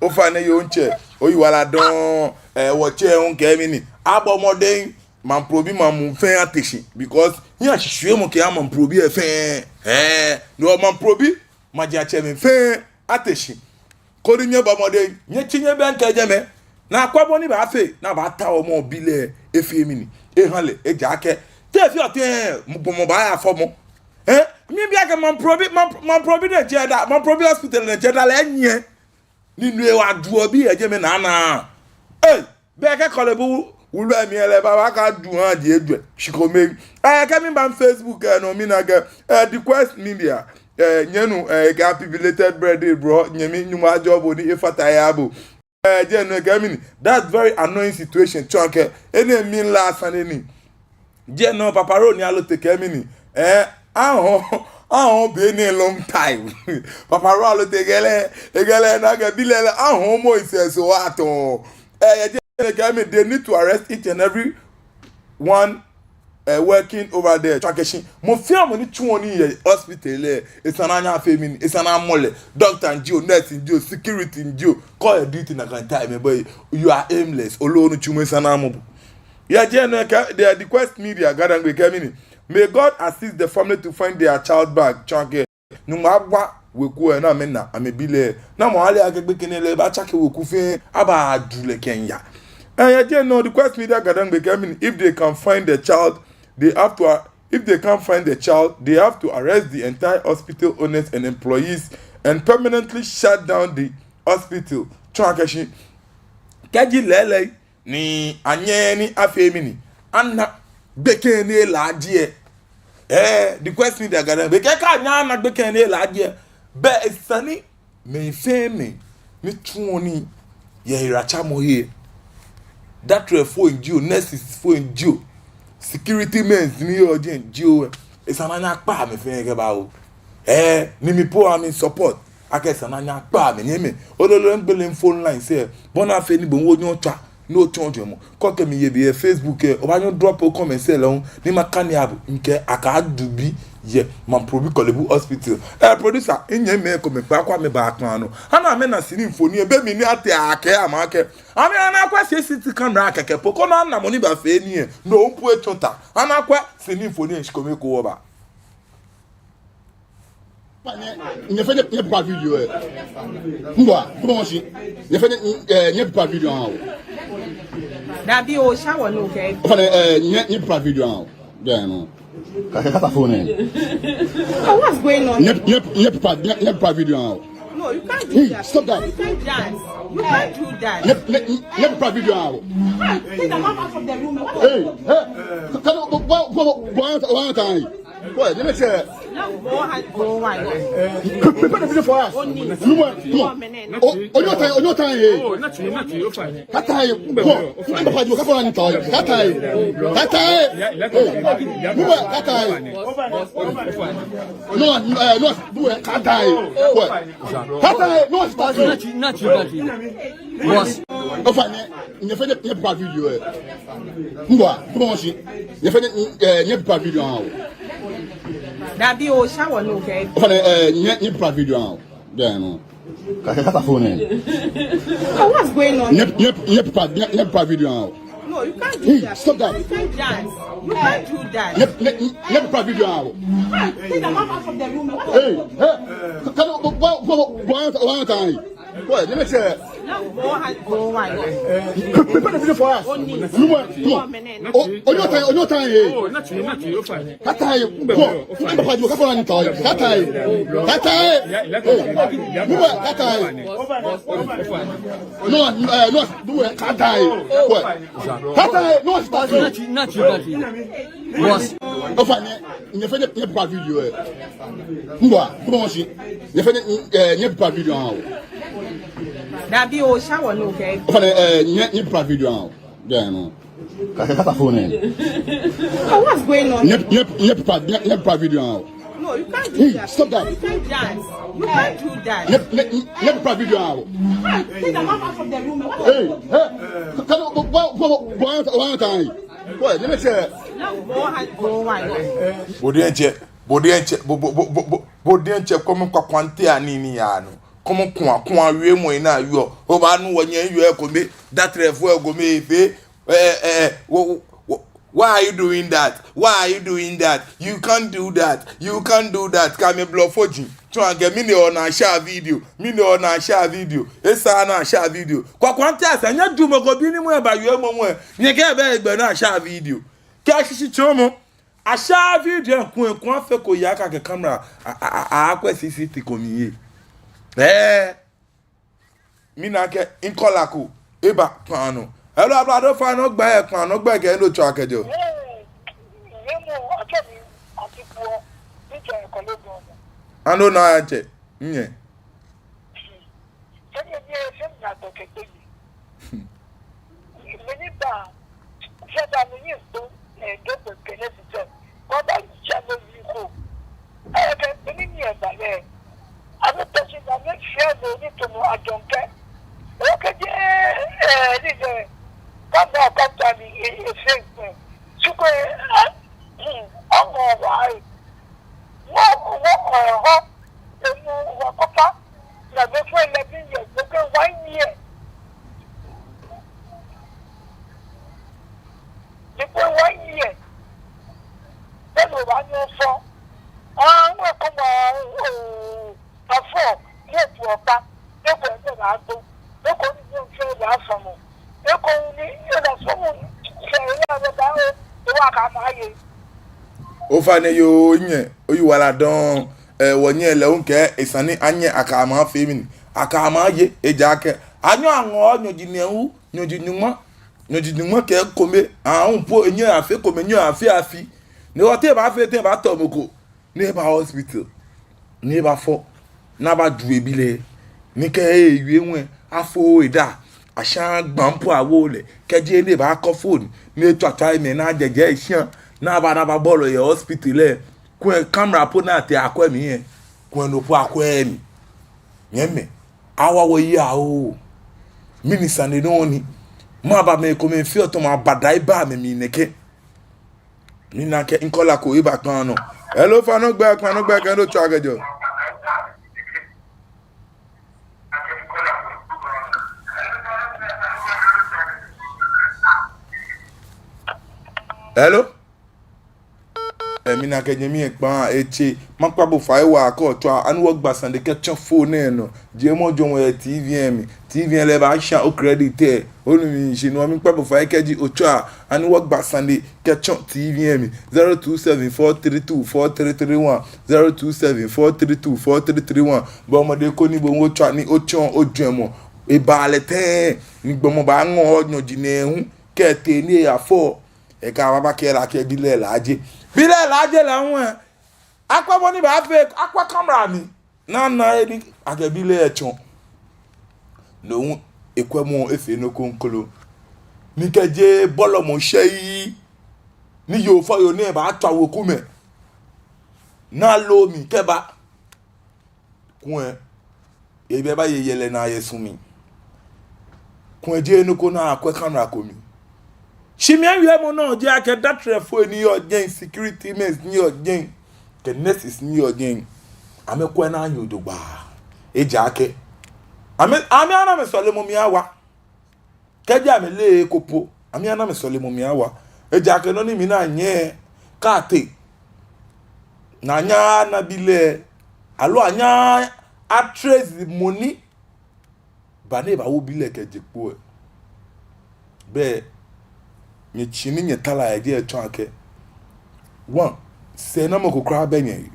Ofainɛ yoo ntsɛ, oyiwaladɔŋŋ, eh, wɔtsɛ hu kɛ mɛni. Abɔ mɔdɛŋ, maŋ po bi maŋ muu fɛɛ ate shi. Because, nyɛ ashishwiemɔ kɛ maŋ po bi fɛɛ. Eh, no maŋ po bi, maji atsɛmɛi fɛɛ ate shi. Koni nyɛbɔ mɔdɛŋ, nyɛtsi nyɛbɛŋkɛ jɛmɛ. Ni akwɛ bɔ ni abaafee, ni abaata wɔ mɔ bi lɛ, efee mɛni, eha lɛ, ejaakɛ. Te efee otee, mɔ gbɔmɔ baaya fɔ mɔ. Eh, mibi akɛ maŋ po bi, maŋ, maŋ po bi ni etsɛ da, maŋ po bi hospital ni etsɛ da lɛ enyiɛ. Ni nu ewa du obi yɛ jɛmɛ nana. Eh, Bɛ kɛ Korle Bu wulu lɛ mli lɛ, baba kadu ha di ejwɛ. Shikome. Eh, kɛ miba Facebook, eh, nɔ mina akɛ, eh, The Quest Media. Eh, nyɛnu, eh, kɛ happy belated birthday, bro. Nyɛmi, Nyɔŋmɔ ajɔɔ bo ni efata eha bo. Eh, jɛi nɔ kɛ mɛni. That very annoying situation. Tsɔɔ akɛ, enɛ mli lɛ sane ni. Jɛi nɔ Papa Ro ni Allotey kɛ mɛni. Eh, ahɔɔ, ahɔɔ be nɛɛ long time. Papa Ro Allotey kɛɛ lɛ, ekɛɛ lɛ nakai bi lɛ lɛ, ahɔɔ mɔ isɛ so atɔ. Eh, yɛ jɛi nɔ kɛ mɛni, they need to arrest each and every one, eh, working over there. Tsɔɔ akɛ shi mɔ fɛɛ mɔ ni tsuɔ nii yɛ hospital lɛ, esa ni anyɛ afee mɛni, esa ni amɔ lɛ. Doctor ni ji o, nurse ni ji o, security ni ji o, kɛ oyɛ duty nakai time, but you are aimless. Oloɔ onitsumɔ, esa ni amɔ bo. Yɛ jɛi nɔ kɛ, the, The Quest Media, GaDangme kɛ mɛni. May God assist the family to find their child back. Tsɔɔ akɛ, Nyɔŋmɔ abua weku lɛ ni amɛna amɛbi lɛ. Namɔ ale akɛ gbekɛ nɛɛ lɛ baatsake weku fɛɛ, abaaju lɛ kɛya. And again, no, the Quest Media Gadangbe kɛɛ mɛni, if they can find the child, they have to, uh, if they can't find the child, they have to arrest the entire hospital owners and employees and permanently shut down the hospital. Tsɔɔ akɛ shi kɛji lɛɛlɛŋ ni anyɛɛɛ ni afee mɛni, ana gbekɛ nɛɛ laaje. Eh, the Quest Media Gadangbe kɛɛ kɛ anyɛɛɛ ana gbekɛ nɛɛ laaje, belɛ esa ni mɛi fɛɛ mɛi ni tsuɔ nii yɛ heratsamɔhe, datrɛfoi jio, nurses foi jio, security men ni yɔɔ jɛi jio, esa ni anyɛ akpa amɛ fɛɛ kɛba oo. Eh, ni mi po I'm in support. Akɛ esa ni anyɛ akpa amɛ, nyɛmimɛi. Ololo, migbele phone lines lɛ, bɔ ni afee ni bo hu onyɛ otswa ni otsɔɔ ojwɛŋmɔ. Kɛ okɛ mi yɛ biɛ Facebook lɛ, obaanyɛ o-drop o-comment lɛ hu, ni makane abo, mikɛɛ akɛ aduɔ bi yɛ Mamprobi Korle Bu Hospital. Eh, producer, minyɛmimɛi komɛi kpa akɛ amɛba kpaa nɔ. Ana amɛna sini mfoniri lɛ, be mli ni atee akɛ amɛkɛɛ, amɛna akɛ C C T V camera kɛkɛ po, koni ana mɔ ni bafee nii lɛ, no hu po etsɔ ta. Ana akɛ sini mfoniri lɛ, shi kome ko wɔba. Nyɛfɛɛ nyɛ, nyɛpa video lɛ. Mbɔ, mbɔ shi. Nyɛfɛɛ nyɛ, eh, nyɛpa video lɛ. Dabi oo, sha wɔ nɔ kɛ. Ofainɛ, eh, nyɛ, nyɛpa video lɛ. Then, no. Kaka, kaka phone lɛ. Oh, what's going on? Nyɛ, nyɛ, nyɛpa, nyɛ, nyɛpa video lɛ. No, you can't do that. Hey, stop that. You can't do that. You can't do that. Nyɛ, nyɛ, nyɛpa video lɛ. Ah, take the man out of the room. Hey, hey. Kaka, why, why, why, why, why, why? Boy, let me say. Prepare the video for us. Look, come on. Oh, on your time, on your time, hey. Oh, not you, not you, you're fine. Kata ye, go. Kata ye, kata ye. Kata ye. Hey, move on, kata ye. No, eh, no, move on, kata ye. Go. Kata ye, no, kata ye. Not you, not you, not you. Boss. Ofainɛ, nyɛfɛɛ nyɛ, nyɛpa video lɛ. Mbɔ, mbɔ shi. Nyɛfɛɛ nyɛ, eh, nyɛpa video lɛ. Dabi oo, sha wɔ nɔ kɛ. Ofainɛ, eh, nyɛ, nyɛpa video lɛ. Then, no. Kaka, kaka phone lɛ. Oh, what's going on? Nyɛ, nyɛ, nyɛpa, nyɛ, nyɛpa video lɛ. No, you can't do that. Hey, stop that. You can't do that. You can't do that. Nyɛ, nyɛ, nyɛpa video lɛ. Ah, take the man out of the room. Hey, hey. Kaka, why, why, why, why, why? Boy, let me say. Prepare the video for us. Look, come on. Oh, on your time, on your time, hey. Oh, not you, not you, you're fine. Kata ye, go. Kata ye. Kata ye. Hey, move on, kata ye. No, eh, no, move on, kata ye. Go. Kata ye, no, kata ye. Not you, not you, not you. Boss. Ofainɛ, nyɛfɛɛ nyɛ, nyɛpa video lɛ. Mbɔ, mbɔ shi. Nyɛfɛɛ nyɛ, eh, nyɛpa video lɛ. Dabi oo, sha wɔ nɔ kɛ. Ofainɛ, eh, nyɛ, nyɛpa video lɛ. Then, no. Kaka, kaka phone lɛ. Oh, what's going on? Nyɛ, nyɛ, nyɛpa, nyɛ, nyɛpa video lɛ. No, you can't do that. Hey, stop that. You can't do that. You can't do that. Nyɛ, nyɛ, nyɛpa video lɛ. Ah, take the man out of the room. Hey, hey. Kaka, why, why, why, why, why? Boy, let me say. Bo diɛŋtsɛ, bo diɛŋtsɛ, bo, bo diɛŋtsɛ, kɔmɔ kwakwante ani ni ya no. Kɔmɔ kwa, kwa wiemɔ ni ayɔɔ. Obaanu wɔnyɛ yɔɔ ekome, datrɛfoi ekome fɛɛ. Eh, eh, wh-, wh-, why are you doing that? Why are you doing that? You can't do that. You can't do that. Kɛ amɛ blɔfo ji. Tsɔɔ akɛ mɛni ona sha video. Mɛni ona sha video. Esa ni asha video. Kwakwante asa, nyɛjumɔ ko bi ni mɔ eba yɔɔ mɔ mɔ. Nyɛkɛ bɛ egbe ni asha video. Kɛ shishitsɔɔmɔ. Asha video lɛ, eku, eku afee ko ya kɛ camera. A, a, a, a, akɛ C C T V ko mli yɛ. Eh. Mina akɛ caller ko eba kpaa nɔ. Hello, ablade, ofainɛ ogbɛi, kpaa nɔ ogbɛi kɛ he ni otsɛɔ kɛjɛɔ. Ee, yemo, atsɛɔ mi Auntie Puɔ, mitsɛ Korle Gonno. Ani ona atsɛ, nyɛ. Sɛ nyɛ, nyɛ, sɛ nyɛ atɔ kɛkɛ yi. Mɛni ba, sɛ ba mɛni kpo, eh, do kpɛ kɛnɛ sisɛ. Kɔba jɛ mɔ yi ko. Ɛɛ, kɛ mɛni ni eba lɛ. Ani tɔsi na mɛ fia mɛ ni tɔmɔ ajɔn kɛ. Okɛjɛ, ɛɛ, ni lɛ. Kama kata ni, e, e, se kpɛ. Sukwe, a, hmm, ɔmɔ wa, e. Wɔ, wɔ, ɛɛ, hɔ. Enu wa kɔpa. Na mɛ fo lɛ bi yɛ, mɛ fo one year. Mɛ fo one year. Bɛ no Ofainɛ yoo, nyɛ oyiwaladɔŋŋ. Ɛɛ, wɔnyɛ lɛ hu kɛ esa ni anyɛ akɛ amɛfee mɛni? Akɛ amɛye, ejaakɛ anyɛɔ aŋɔɔ nyɔji nɛɛhu, nyɔji nyɔŋma, nyɔji nyɔŋma kɛ ekome. Aahu po enyɛɔ afee ekome, enyɛɔ afee afi. Ni wɔtee baafee tɛŋŋ baatɔ mɔ ko ni eba hospital, ni ebafɔ, ni abaju ebi lɛ, ni kɛ ewie ŋwɛi, afo eda, asha gbampo awo lɛ, kɛji ni ebaakɔ phone, ni etswa tswa emɛ ni ajɛjɛ eshia, ni aba ni ababɔlɔ yɛ hospital lɛ, kulɛ camera po ni atee akwɛ mli lɛ, kulɛ no po akwɛɛɛ mli. Nyɛmimɛi, awa wɔyi aa oo. Mɛni sane nɔ ni? Mɛɛba mɛi komɛi feɔ tamɔ abada eba amɛmli nɛkɛ? Mina akɛ caller ko eba kpaa nɔ. Hello, ofainɛ ogbɛi, ofainɛ ogbɛi kɛ he ni otswaa kɛjɛɔ. Hello? Ɛɛ, mina akɛ nyɛmi lɛ kpaa etse. Makpa bo fai waa akɛ otswa, ani wɔgba sane kɛtsɔ phone lɛ nɔ. Jiemɔ jɔɔmɔ yɛ TV lɛ mli. TV lɛ baasha o credit lɛ. Onu mi shishi, no hewɔ mikpa bo fai kɛji otswa, ani wɔgba sane kɛtsɔ TV lɛ mli. Zero two seven four three two four three three one, zero two seven four three two four three three one. Bɔɔ mɔdɛŋ koni bo hu otswa ni otsɔɔ ojwɛŋmɔ. Ebaa lɛ tɛŋŋ, ni gbɔmɔ baaŋɔ nyɔji nɛɛhu kɛtee ni eyafɔ? Ekɛɛ ababakɛɛ lɛ akɛ bi lɛ laaje. Bi lɛ laaje lɛ hu lɛ, akwɛ bɔ ni baafee, akwɛ camera mli ni ana he ni akɛ bi lɛ etsɔ. No hu ekwɛmɔ efee nɔ kroko. Ni kɛji bɔlɔmɔ shɛ yi, ni yoo fɔyoo nɛɛ baatswa wekumɛi, ni aloo mli kɛba, kulɛ ebaaba yɛ yɛlɛ naa yɛ su mli. Kulɛ jeee nɔ ko ni akwɛ camera ko mli. Shi miwiemɔ nɔ ji akɛ datrɛfoi ni yɔɔ jɛi, security men ni yɔɔ jɛi, kɛ nurses ni yɔɔ jɛi, amɛkwɛ ni anyɛ jogbaŋŋ. Ejaakɛ amɛ, amɛaana amɛsɔlemɔ mli awa. Kɛji amɛleee eko po, amɛaana amɛsɔlemɔ mli awa. Ejaakɛ nɔ ni mina nyɛ kɛtee, ni anyɛɛɛ ana bi lɛ, aloo anyɛɛɛ atrace mɔ ni ba ni ebawo bi lɛ kɛje kpo lɛ, bɛ nyɛtsui ni nyɛtara lɛ ji etsɔɔ akɛ, one, sɛɛnamɔ ko kwraa bɛ nyɛhe.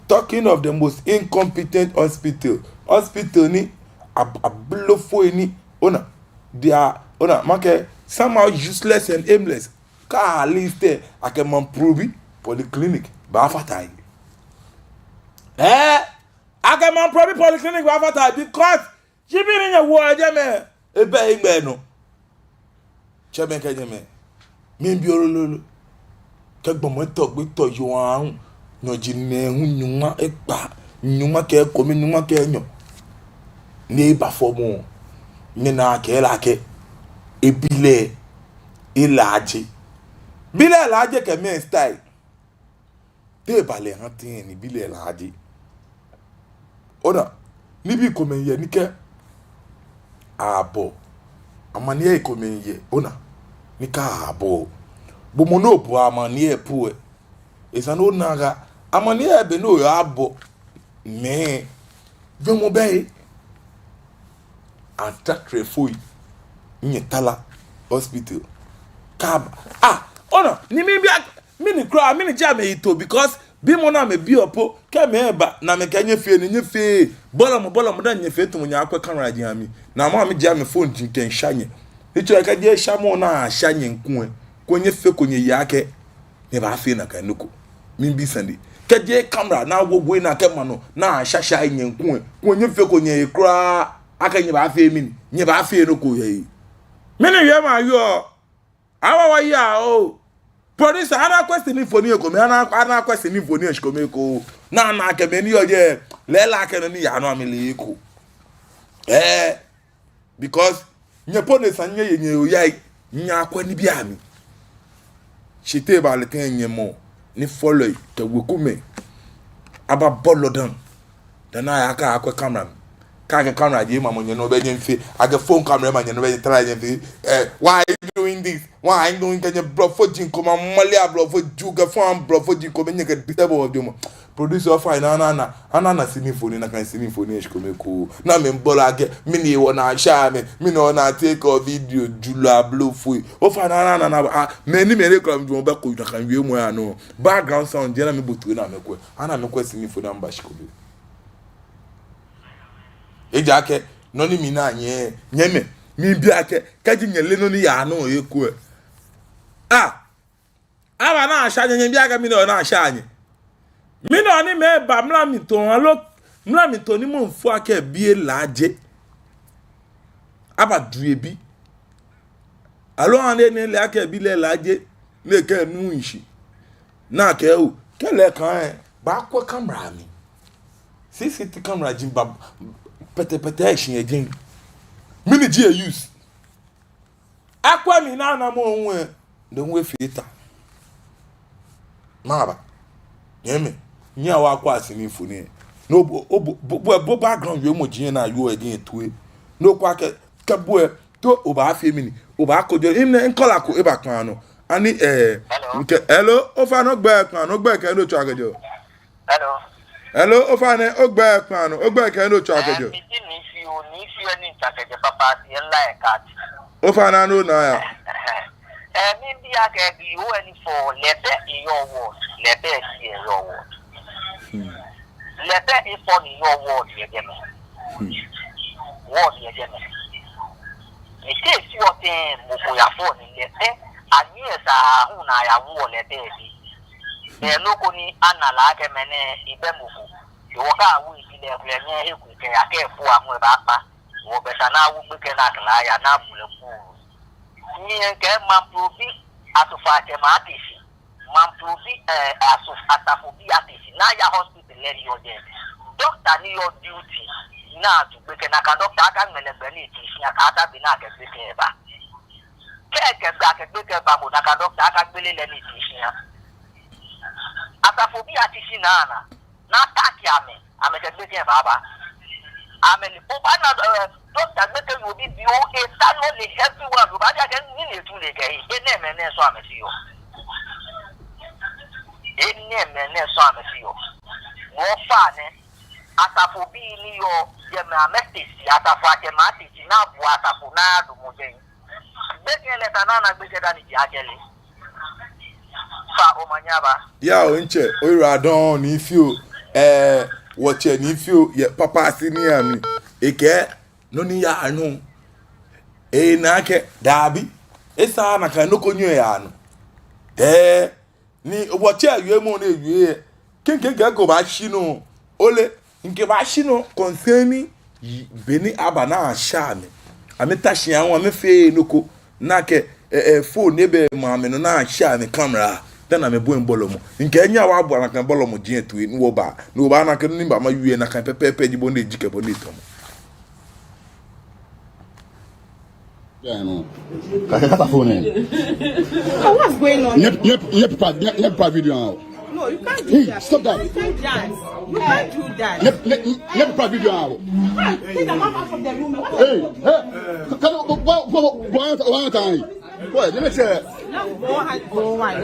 Talking of the most incompetent hospital, hospital ni ab-, ablofoi ni, ona, they are, ona, makɛɛ, somehow useless and aimless. Kɛ a list lɛ, akɛ Mamprobi polyclinic baafata he. Ɛɛ, akɛ Mamprobi polyclinic baafata he because shibii ni nyɛwoɔ jɛmɛ, ebɛ egbɛ nɔ. Tsɛmɛi kɛ nyɛmɛi, miibi lolo. Kɛ gbɔmɔ etɔ gbɛ, etɔ yoo aahu, nyɔji nɛɛhu, nyɔŋma ekpaa, nyɔŋma kɛ ekome, nyɔŋma kɛ enyɔ, ni ebafɔ mɔ, nyɛnaa akɛ lɛ akɛ ebi lɛ elaaje. Bi lɛ laaje kɛ mɛɛ style? Te eba lɛ ha tɛŋŋ ni bi lɛ laaje? Ona, nibii komɛi yɛ ni kɛ abɔ, amaniɛ komɛi yɛ, ona, ni kɛ abɔ, bo mɔ ni obɔ amaniɛ po lɛ, esa ni ona akɛ amaniɛ be ni oyabɔ mɛi, jwɛŋmɔ bɛ he. Atratrɛfoi, nyɛtara hospital. Kaba. Ah, ona, ni mibi a-, mɛni kwraa, mɛni ji amɛyitoo, because bimɔ ni amɛbiɔ po, kɛ mɛi ba, ni amɛkɛɛ nyɛfee nii, nyɛfee, bɔlɔmɔ, bɔlɔmɔ, dani nyɛfee tamɔ nyɛkwɛ camera ji amɛ. Ni amɛ, amɛjie amɛ phone ji kɛmiisha nyɛ. Ni tsɔɔ akɛ jeee shamɔ ni asha nyɛ kulɛ, kulɛ nyɛfeko nyɛye akɛ nyɛbaafee nakai nɔ ko. Miibi sane. Kɛ jeee camera ni awo wɔ naa kɛma nɔ, ni ashasha nyɛ kulɛ, kulɛ nyɛfeko nyɛye kwraa akɛ nyɛbaafee mɛni, nyɛbaafee nɔ ko yɛ he. Mɛni wiemɔ ayɔɔ? Awa wɔyi aa oo. Producer, ana question mfoniri komɛi, ana, ana question mfoniri komɛi ko. Ni ana akɛ mɛi ni yɔɔ jɛi, lɛɛlɛŋ akɛ nɔ ni yaa nɔ amɛle eko. Ɛɛ, because nyɛ po ni esa ni nyɛye nyɛyɔɔ, nyɛyakwɛ nibii amli. Shi te eba lɛ tɛŋŋ nyɛmɔ ni fɔlɔi kɛ wekumɛi ababɔlɔ dani, dani aya akɛ akwɛ camera mli. Kɛ akɛ camera ji ema mɔ nyɛ nɔ bɛ nyɛmiifee. Akɛ phone camera ema nyɛ nɔ bɛ nyɛtara nyɛmiifee. Eh, why are you doing Wa, I don't get your bluff for Jim, come on, Malia bluff for Juga, for bluff for Jim, come in, you get better boy, Jim. Producer of fine, ana, ana, ana, ana, sini foni, nakai sini foni, eshikome ko. Na mi bola ge, mi ni wanna share me, mi ni wanna take a video, jula blow for you. Of fine, ana, ana, ana, ah, many, many come to back, you can you more, no. Background sound, jena mi butu na mi kwe. Ana mi kwe sini foni, amba shikome. Ejaakɛ, nɔ ni mina nyɛ, nyɛmɛi, miibi akɛ, kɛji nyɛle nɔ ni yaa nɔ eko lɛ. Ah! Aba na asha nyɛ, nyɛbi akɛ mɛni hewɔ na asha nyɛ. Mɛni hewɔ ni mɛi ba mla mli tɔŋ aloo, mla mli tɔŋ ni mɔ fɔ akɛ bi laaje. Aba du ebi. Aloo ani ni ele akɛ bi lɛ laaje, ni ekɛ nu nshi. Nakai o, kɛlɛ kan lɛ, baakwɛ camera mli. C C T V camera ji ba pɛtɛpɛtɛ shi yɛ jɛi. Mɛni ji e use. Akwɛ mi na na mɔ ŋwɛ, de ŋwɛ filter. Maba. Nyɛmɛi, nyɛhaa wɔkwɛa sini foni. No bo, bo, bo, bo, bo background yɛ mɔ ji na yɔɔ edi etue. No kwa kɛ, kɛ bo lɛ, to obaafee mɛni, obaakojɔ, ine nkɔla ko eba kpaa nɔ. Ani, eh, hello. Nkɛ, hello, ofainɛ ogbɛi kpaa nɔ, ogbɛi kɛ he ni otswaa kɛjɛɔ. Hello. Hello, ofainɛ ogbɛi kpaa nɔ, ogbɛi kɛ he ni otswaa kɛjɛɔ. Eh, mi ji Nii Fioo, Nii Fioo ni ntswaa kɛjɛ Papa Asiɛ Nla Ekati. Ofainɛ no na ya. Eh, miibi akɛ bi o eni fɔ lɛ pɛ eyɔɔ ward, lɛ pɛ si eyɔɔ ward. Hmm. Lɛ pɛ efɔ ni yɔɔ ward yɛ jɛmɛ. Hmm. Ward yɛ jɛmɛ. Ete si otee mɔ ko yafɔ ni lɛ pɛ, anyiɛ sa hu ni ayawo lɛ pɛ bi. Bɛ nɔ ko ni ana lɛ akɛ mɛnɛ ebɛ mɔ ko. Ewɔ ka awo ebi lɛ kulɛ nyɛ he ko kɛ ya kɛ fɔ amu eba kpa. Wɔ bɛ sa na wo gbekɛ na kla ya na bulɛ ku. Nyɛ kɛ Mamprobi Asofa kɛ ma ati si. Mamprobi, eh, aso, Asafobi ati si. Na ya hospital lɛ ni yɔɔ jɛi. Doctor ni yɔɔ duty. Na atu gbekɛ nakai doctor akaŋmɛ lɛ gbɛ ni eti shi aka ata bi na kɛ gbekɛ ba. Kɛ, kɛ, kɛ, kɛ gbekɛ ba ko nakai doctor akagbele lɛ ni eti shi ya. Asafobi ati shi na na. Na taki amɛ, amɛkɛ gbekɛ baaba. Amɛ ni, obaana, eh, doctor gbekɛ yoo bibioo, eta nɔ lɛ everyone, obaana akɛ nii ni etu lɛ kɛ, enɛɛmɛi nɛɛ sɔŋŋ amɛfeɔ. Enɛɛmɛi nɛɛ sɔŋŋ amɛfeɔ. Wɔfa nɛ, Asafobii ni yɔɔ jɛmɛ amɛtee shi, asafo akɛ ma tee shi, na bu asafo na dumɔ jɛi. Gbekɛ lɛ ta na na gbekɛ dani ji akɛ lɛ. Fa omanye aba. Yao, ntsɛ, oyiwaladɔŋŋ Nii Fioo, eh, wɔtsɛ Nii Fioo, yɛ Papa Asiɛ Nla mli. Ekɛɛ, nɔ ni yaa nɔ. Ena akɛ, dabi. Esaaa nakai nɔ ko nyɛɔ yaa nɔ. Tɛɛ, ni wɔtsɛ wiemɔ ni ewie. Kɛkɛ kɛ ko baashi nɔ. Ole, ŋkɛ baashi nɔ concerning yi, be ni aba na asha amɛ. Amɛta shi ahu, amɛfee nɔ ko. Nakai, eh, eh, phone ni bɛ ma amɛ nɔ na asha amɛ camera. Dani amɛbɔi bolɔmɔ. Ŋkɛ nyɛhaa wɔbua nakai bolɔmɔ jɛi toi ni wɔba. Ni wɔbaana akɛ nɔ ni bama wie nakai pɛpɛɛpɛ ji bɔ ni eji kɛ bɔ ni etɔmɔ. Yeah, I know. Kaka kata phone, eh. So what's going on? Nyɛ, nyɛ, nyɛ papa, nyɛ, nyɛ papa video ahã wɔ. No, you can't do that. Hey, stop that. You can't do that. You can't do that. Nyɛ, nyɛ, nyɛ papa video ahã wɔ. Ah, take the man out of the room. What is going on? Hey, hey. Kaka, why, why, why, why, why, why? Boy, let me say. Now go on, go on.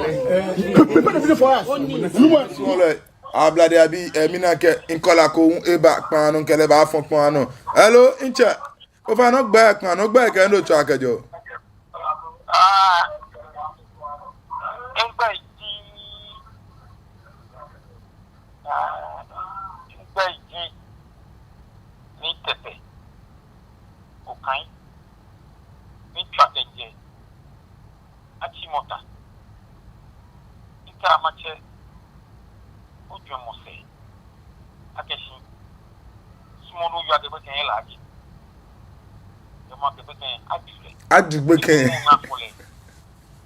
Pre-, prepare the video for us. Only. No more. Ablade abi, eh, mina kɛ, ŋkɔla ko, eba kpaa nɔ, ŋkɛ lɛ baafɔ kpaa nɔ. Hello, ntsɛ. Ofainɛ ogbɛi kpaa nɔ, ogbɛi kɛ he ni otswaa kɛjɛɔ. Ah, ŋgbɛi ji, ah, ŋgbɛi ji, Nii Tɛtɛ, Okai, ni ntswaa kɛjɛ Achimota. Ita matsɛ, ojwɛŋmɔ sɛɛ. Akɛ shi, sumɔɔ ni oyɔɔ akɛ gbekɛ lɛ laaje. Yɛ mɔ akɛ gbekɛ lɛ aju lɛ. Aju gbekɛ lɛ. Ni mɔ ŋa fɔ lɛ.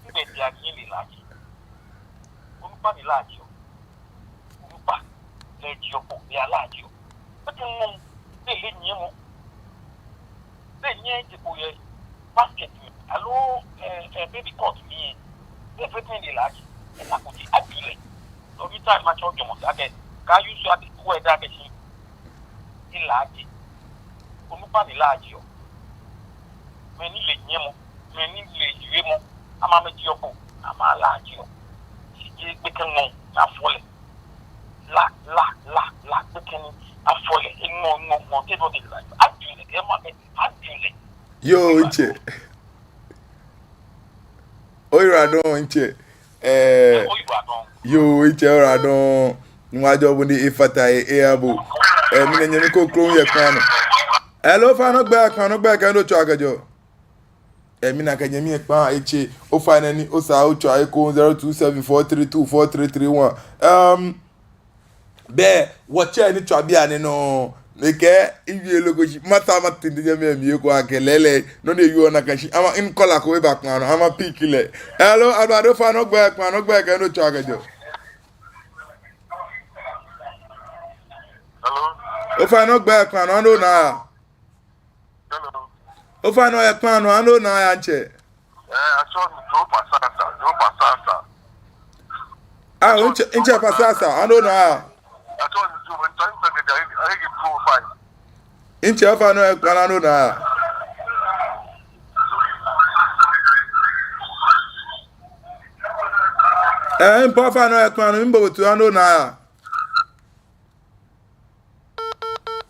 Ŋgbɛ dia ni ele laaje. Onukpa ni laajeɔ. Onukpa lɛ ji okpo, lɛ alaajeɔ. Eti mɔ, lɛ lɛ nyiɛmɔ. Lɛ nyiɛ jɛi ko yɛ basket mli, aloo, eh, eh, baby cot mli. Lɛ fɛɛ tɛŋŋ lɛ laaje. Ena ko ji abi lɛ. No mi ta matsɛ ojwɛŋmɔ sɛɛ akɛ, ka use abi ko eda akɛ shi. Elaaje. Onukpa ni laajeɔ. Mɛi ni le nyiɛmɔ, mɛi ni le wiemɔ, Amɛ amɛji ɔkpɔ, amɛ ala ji ɔ. Shi ji gbekɛ ŋɔ ni afɔ lɛ. La, la, la, la, gbekɛ ni afɔ lɛ. Eŋɔ, ŋɔ, ŋɔ, te dɔ de la. Adu lɛ, kɛ ma bɛ, adu lɛ. Yoo, ntsɛ. Oyiwaladɔŋŋ, ntsɛ. Eh, yoo, ntsɛ, oyiwaladɔŋŋ. Nyɔŋmɔ ajɔɔ bo ni efata he, eha bo. Eh, mina nyɛmi kroko yɛ kpaa nɔ. Hello, ofainɛ ogbɛi, kpaa nɔ ogbɛi kɛ he ni otswaa kɛjɛɔ. Eh, mina akɛ nyɛmi yɛ kpaa etse, ofainɛ ni osaa otswa ekoŋŋ zero two seven four three two four three three one. Um, bɛ, wɔtsɛ ni tswa bianɛ nɔ, mikɛɛ, miwie loko shi, mata mati ndi jɛ mɛ mi eko akɛ lɛɛlɛŋ, nɔ ni ewieɔ nakai shi, ama in caller ko eba kpaa nɔ, ama pick lɛ. Hello, Ablade, ofainɛ ogbɛi, kpaa nɔ ogbɛi kɛ he ni otswaa kɛjɛɔ. Hello? Ofainɛ ogbɛi, kpaa nɔ, he ni onaa aya. Hello. Ofainɛ oyɛ kpaa nɔ, he ni onaa aya ntsɛ. Eh, atsɛɔ mi Joe Pasasa, Joe Pasasa. Ah, ntsɛ, ntsɛ Pasasa, he ni onaa aya. Atsɛɔ mi Joe, ntsɛ, ntsɛ, ntsɛ, ntsɛ, Joe five. Ntsɛ, ofainɛ oyɛ kpaa nɔ, he ni onaa aya. Eh, mpa ofainɛ oyɛ kpaa nɔ, mibo bo toi, he ni onaa aya.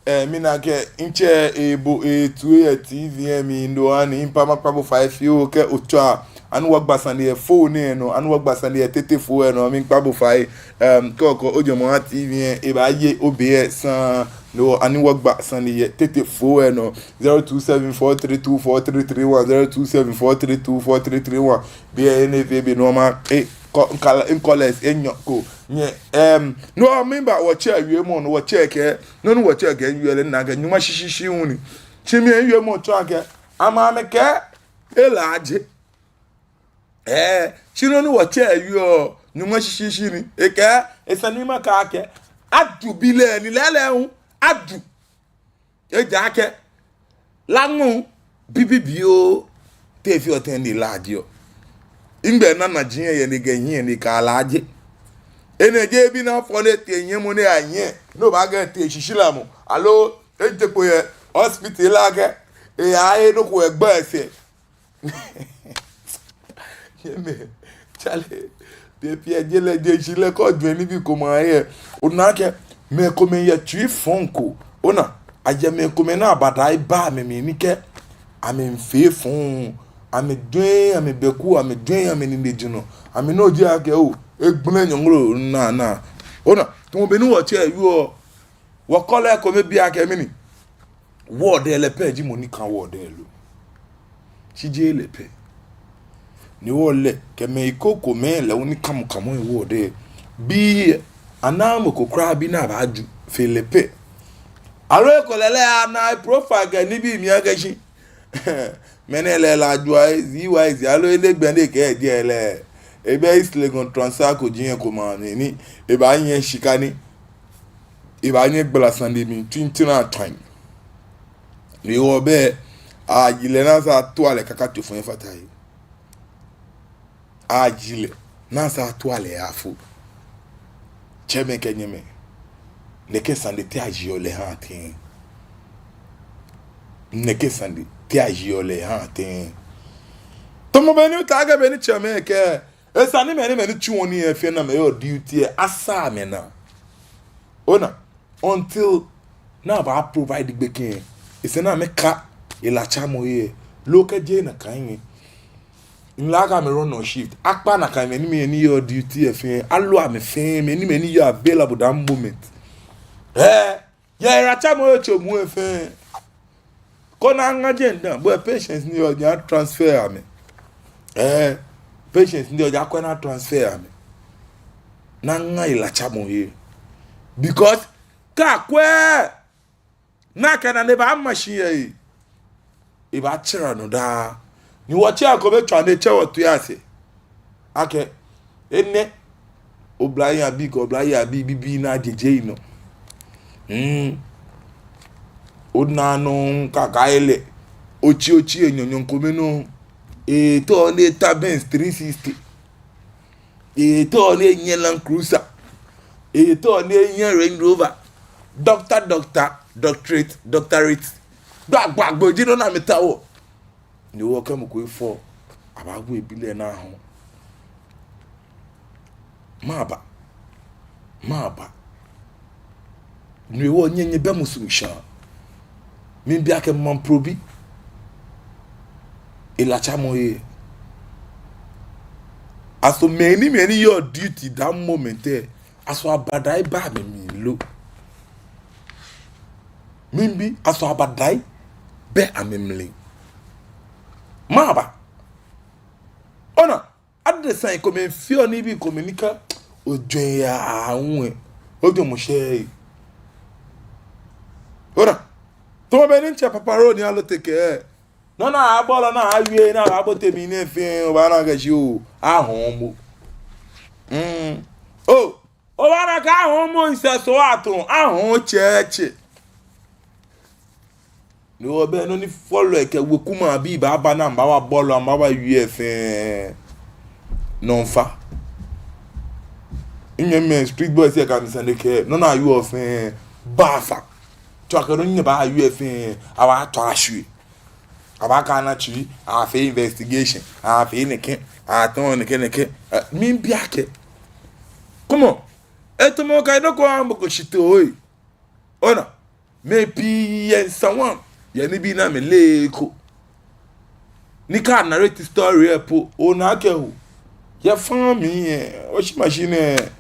Eh, mina akɛ, ntsɛ, ebo, etoi yɛ T V lɛ mli, no hewɔ ni mpa makpa bo fai fioo kɛ otswa, ani wɔgba sane yɛ phone lɛ nɔ, ani wɔgba sane yɛ tetefoo lɛ nɔ, miikpa bo fai, em, kɔkɔ, ojɔɔmɔ ha T V lɛ, ebaaye obe lɛ saŋŋ, no hewɔ ani wɔgba sane yɛ tetefoo lɛ nɔ, zero two seven four three two four three three one, zero two seven four three two four three three one, be lɛ, enɛ fɛɛ be nɔ ma, eh, call, call, callers enyɔ ko. Nyɛ, em, no, miba wɔtsɛ wiemɔ nɔ, wɔtsɛ kɛɛ, nɔ ni wɔtsɛ kɛɛ, miwie lɛ, mina akɛ Nyɔŋmɔ shishishi hu ni. Shi mi miwiemɔ tsɔɔ akɛ, amɛ amɛkɛɛ, elaaje. Eh, shi nɔ ni wɔtsɛ wieɔ, Nyɔŋmɔ shishishi ni. Ekɛɛ, esa ni makɛɛ akɛ, adu bi lɛ, ni lɛɛlɛŋ hu, adu. Ejaakɛ, la ŋɔɔ, bibioo, te efeɔ tɛŋŋ ni elaajeɔ. Nɛgbɛ nana ji yɛ ni ekɛ hiɛ ni ekalaaje. Enɛ jeee bi ni afɔ ni etee hiɛmɔ ni eya hiɛ, ni obaakɛɛ etee shishilamɔ. Aloo, eje kpo yɛ hospital lɛ akɛ, eyahe nɔ ko egba esɛɛ. Nyɛmɛi, chale, biɛ biɛ je lɛ, je shi lɛ, kɔ jwɛ nibii komɛi ayɛ. Ona akɛ, mɛi komɛi yɛ tsui fɔŋ ko. Ona, ayɛ mɛi komɛi ni abada eba amɛmli ni kɛ, amɛmiifee fɔŋ, amɛjwɛŋ, amɛbɛku, amɛjwɛŋ, amɛnine jurɔ. Amɛnɔ ji akɛ oo, egbele nyɔŋlo naa naa. Ona, tamɔ bɔ ni wɔtsɛ wieɔ, wɔ caller kome bi akɛ mɛni. Word lɛ pɛ ji mɔ ni ka word lɛ lo. Shi jeee lɛ pɛ. Ni word lɛ, kɛ mɛi krokomɛi lɛ hu ni kamɔ kamɔ word lɛ. Bii, anaaa mɔ ko kwraa bii ni abaaju fe lɛ pɛ. Aloo ekolɛ lɛ ana profile kɛ nibii mli akɛ shi. Mɛni lɛ la jua, zi wa zi, aloo ele gbɛ ni ekɛɛ ejɛ lɛ. Ebɛ East Legon Transaco ji yɛ ko ma ni, ni, ebaanyɛ shika ni. Ebaanyɛ gbala sane mli tintinn atwan. Ni wɔbɛ, ayi lɛ ni asaa atua lɛ kaka tso fɔŋ efata he. Ayi lɛ ni asaa atua lɛ afo. Tsɛmɛi kɛ nyɛmɛi. Nɛkɛ sane te ayiɔ lɛ ha tɛŋŋ. Nɛkɛ sane te ayiɔ lɛ ha tɛŋŋ. Tamɔ bɔ ni otaoɔ akɛ bɔ ni tsɛmɛi kɛɛ. Esa ni mɛi ni, mɛi ni tsuɔ nii lɛ fɛɛ ni amɛyɔɔ duty lɛ, asaa amɛ naa. Ona, until ni abaa provide gbekɛ lɛ, esa ni amɛka helatsamɔhe lɛ, loo kɛjɛ nakai lɛ. Mla akɛ amɛ run on shift. Akpa nakai mɛi ni, mɛi ni yɔɔ duty lɛ fɛɛ, aloo amɛ fɛɛ, mɛi ni, mɛi ni yɔɔ available that moment. Eh, yɛ helatsamɔhe tso muu lɛ fɛɛ. Koni aŋa jɛi dã, bo lɛ patients ni yɔɔ jɛi atransfer amɛ. Eh, patients ni yɔɔ jɛi akwɛ ni atransfer amɛ. Ni aŋa helatsamɔhe. Because, kɛ akwɛ, ni akɛ nane baama shi yɛ he. Ebaatsara nɔ daa. Ni wɔtsɛ ko bɛ tswa ni etsɛ wɔ toi asɛɛ. Akɛ, enɛ, oblayei abii kɛ oblayei abii bibii ni ajeje enɔ. Hmm. Ona nɔ kaka ele. Otsi otsi enyɔnyɔ kome nɔ. Etao ni eta Benz three sixty. Etao ni enyɛ Land Cruiser. Etao ni enyɛ Range Rover. Doctor, doctor, doctorate, doctorate. Gbagbagbo ji nɔ ni amɛtaoɔ. Ni wɔkɛ mɔ ko efɔ. Abaawo ebi lɛ naa hɔ̃. Maba. Maba. No hewɔ nyɛ, nyɛbɛ musu shaa. Miibi akɛ Mamprobi, elatsa mɔ ye. Aso mɛni, mɛni yɔɔ duty that moment lɛ, aso abadai bɛ amɛmli lo? Miibi, aso abadai bɛ amɛmli? Maba. Ona, adesai komɛi feɔ nibii komɛi ni kɛ ojwɛŋ ya aŋwɛ, ojwɛŋmɔ shɛɛɛ. Ona, tamɔ bɔ ni ntsɛ Papa Ro ni alo teke. Nɔ ni abɔlɔ ni awie ni ababote mli nɛɛ fɛɛ, obaana akɛ shi oo, ahɔ̃ɔ mɔ. Mm. Oo, obaana akɛ ahɔ̃ɔ mɔ nsɛ so ato, ahɔ̃ɔ tsɛtsɛ. No hewɔ bɛ nɔ ni fɔlɔi kɛ wekumɛi abii baaba ni amɛbaawa bɔlɔ, amɛbaawa wie fɛɛ, nɔ fa. Minyɛmimɛi Street Boys lɛ kɛ mi sane kɛ, nɔ ni awieɔ fɛɛ, baafa. Tsɔɔ akɛ nɔ ni abaawie fɛɛ, abaatswa ashwie. Abaakana tsui, afee investigation, afee nɛkɛ, atɔ̃ nɛkɛ nɛkɛ. Eh, miibi akɛ. Come on. Etamɔ kɛ nɔ ko amɔ ko shitoo. Ona, mɛi pii yɛ Nsawam, yɛ nibii ni amɛleee eko. Ni kɛ a-narrate story lɛ po, onaa akɛ oo, yɛ fã mli lɛ, washing machine lɛ,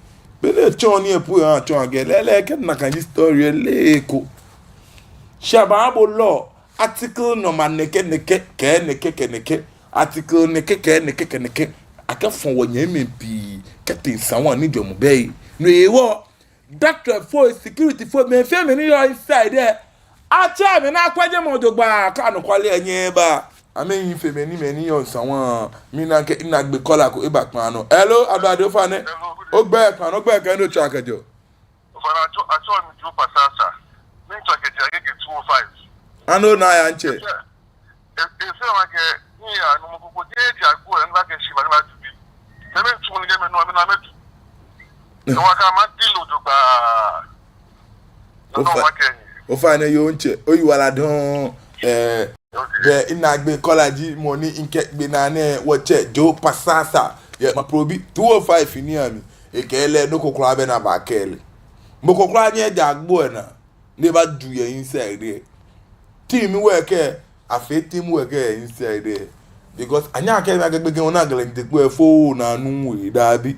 be ni etsɔ nii lɛ po, atsɔɔ akɛ lɛɛlɛŋ kɛ nakai ji story lɛ, leee eko. Shi abaabo law, article number nɛkɛ nɛkɛ, kɛ nɛkɛ kɛ nɛkɛ, article nɛkɛ kɛ nɛkɛ kɛ nɛkɛ, akɛfɔ̃ wɔnyɛmimɛi pii kɛtee Nsawam ni jwɛŋmɔ bɛ he. No hewɔ, doctorfoi, securityfoi, mɛi fɛɛ mɛi ni yɔɔ inside lɛ, atsɛ amɛ ni akwɛ jɛmɛ jogbaŋŋ, kɛ anɔkwale lɛ nyɛɛɛ aba. Amɛhiɛ fe mɛi ni, mɛi ni yɔɔ Nsawam. Mina akɛ minaagbee caller ko eba kpaa nɔ. Hello, Ablade, ofainɛ. Hello, good evening. Ogbɛi kpaa nɔ, ogbɛi kɛ he ni otsɛɔ kɛjɛɔ. Ofainɛ, atsɛɔ, atsɛɔ mi Joe Pasasa. Miitsɛ kɛjɛ Agege two oh five. Ano na ya ntsɛ. Yes, sir. E, efeɔ mi akɛ, ni ya, no mɔ ko ko jeee agbo lɛ, ni baakɛɛ shi ba, ni baaju bi. Mɛi, mɛi tsuɔ nii kɛ mɛi nɔ, mɛi nɔ, mɛi tsuɔ. Ni wɔkɛ amɛ deal jogbaŋŋ. No, no, ofa-, wɔkɛ nii. Ofainɛ yoo ntsɛ, oyiwaladɔŋŋ, eh, okay. Bɛ minaagbee caller ji mɔ ni mikɛgbe naa nɛɛ, wɔtsɛ Joe Pasasa. Yɛ Mamprobi two oh five nɛɛ mli, ekɛɛ lɛ nɔ ko kwraa bɛ ni abaakɛɛ lɛ. Mɔ ko kwraa nyɛɛɛ eja agbo lɛ naa. Ni ebaaju yɛ inside lɛ. Team work lɛ, afee team work lɛ inside lɛ. Because anyɛɛɛ akɛ mi akɛ gbekɛ lɛ ona gɛlɛ nte kpɛ fo na nu we dabi.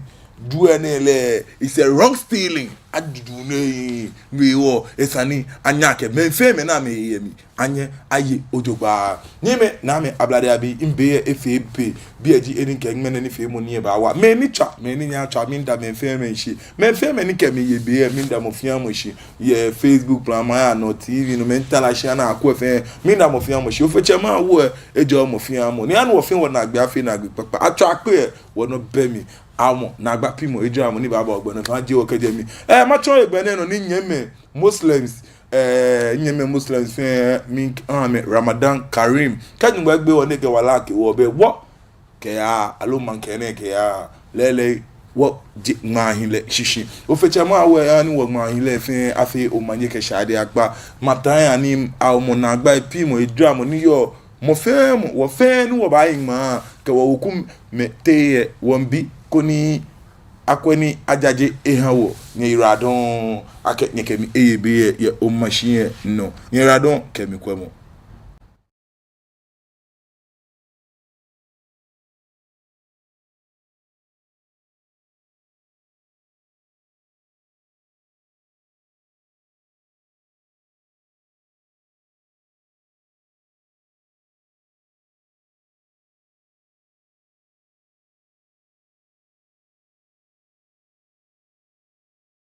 Ju lɛ nɛɛ lɛ, it's a wrong stealing. Ajuju nɛɛ, no hewɔ, esa ni anyɛ akɛ mɛi fɛɛ mɛi ni amɛyɛ mli, anyɛ aye jogbaŋŋ. Nyɛmimɛi, naamɛi, Ablade abii, mibe lɛ efee be, biɛ ji he ni mikɛ ŋmɛnɛ nifeemɔ nɛɛ baawa. Mɛi ni tswa, mɛi ni nyɛɛɛ atswa, miida mɛi fɛɛ mɛi shi. Mɛi fɛɛ mɛi ni kɛ mi yɛ be lɛ, miida mɔ fɛɛ mɔ shi. Yɛ Facebook platform, aya nɔ, T V nɔ, mɛi ni ta la shi ana akwɛ fɛɛ, miida mɔ fɛɛ mɔ shi. Ofe tsɛ ma wo, ejɔɔ mɔ fɛɛ mɔ. Ni anu wɔ fɛɛ wɔnaagbee afee naagbee kpakpa. Atswa akpe lɛ, wɔnɔ bɛ mli. Amɔ, naagba piŋmɔ, ejaramɔ ni baaba wɔgbɛ nɔ fɛɛ ajie wɔ kɛjɛ mli. Eh, matsɔ egbɛ nɛɛ nɔ ni nyɛmimɛi Muslims, eh, nyɛmimɛi Muslims fɛɛ, mi, ah, mɛi Ramadan Kareem. Kɛ Nyɔŋmɔ egbe wɔ ni ekɛ wala ke wɔ bɛ wɔ. Kɛya, aloo maŋkɛ nɛɛ kɛya, lɛɛlɛŋ, wɔje ŋmaahiɛ lɛ shishi. Ofe tsɛ ma wo, ani wɔŋmaahiɛ lɛ fɛɛ afee omanye kɛ shade akpa. Maŋ ta ya ni awo mɔ naagba, epiŋmɔ, ejaramɔ ni yɔɔ mɔ fɛɛ mɔ, wɔ fɛɛ ni wɔbaayi ŋmaa, kɛ wɔwekumɛi teŋ lɛ, wɔmiibi koni akwɛ ni ajaje eha wɔ. Nyɛyiwaladɔŋŋ akɛ nyɛkɛ mi eye be lɛ yɛ omashi lɛ nɔ. Nyɛyiwaladɔŋŋ kɛ mi kwɛmɔ.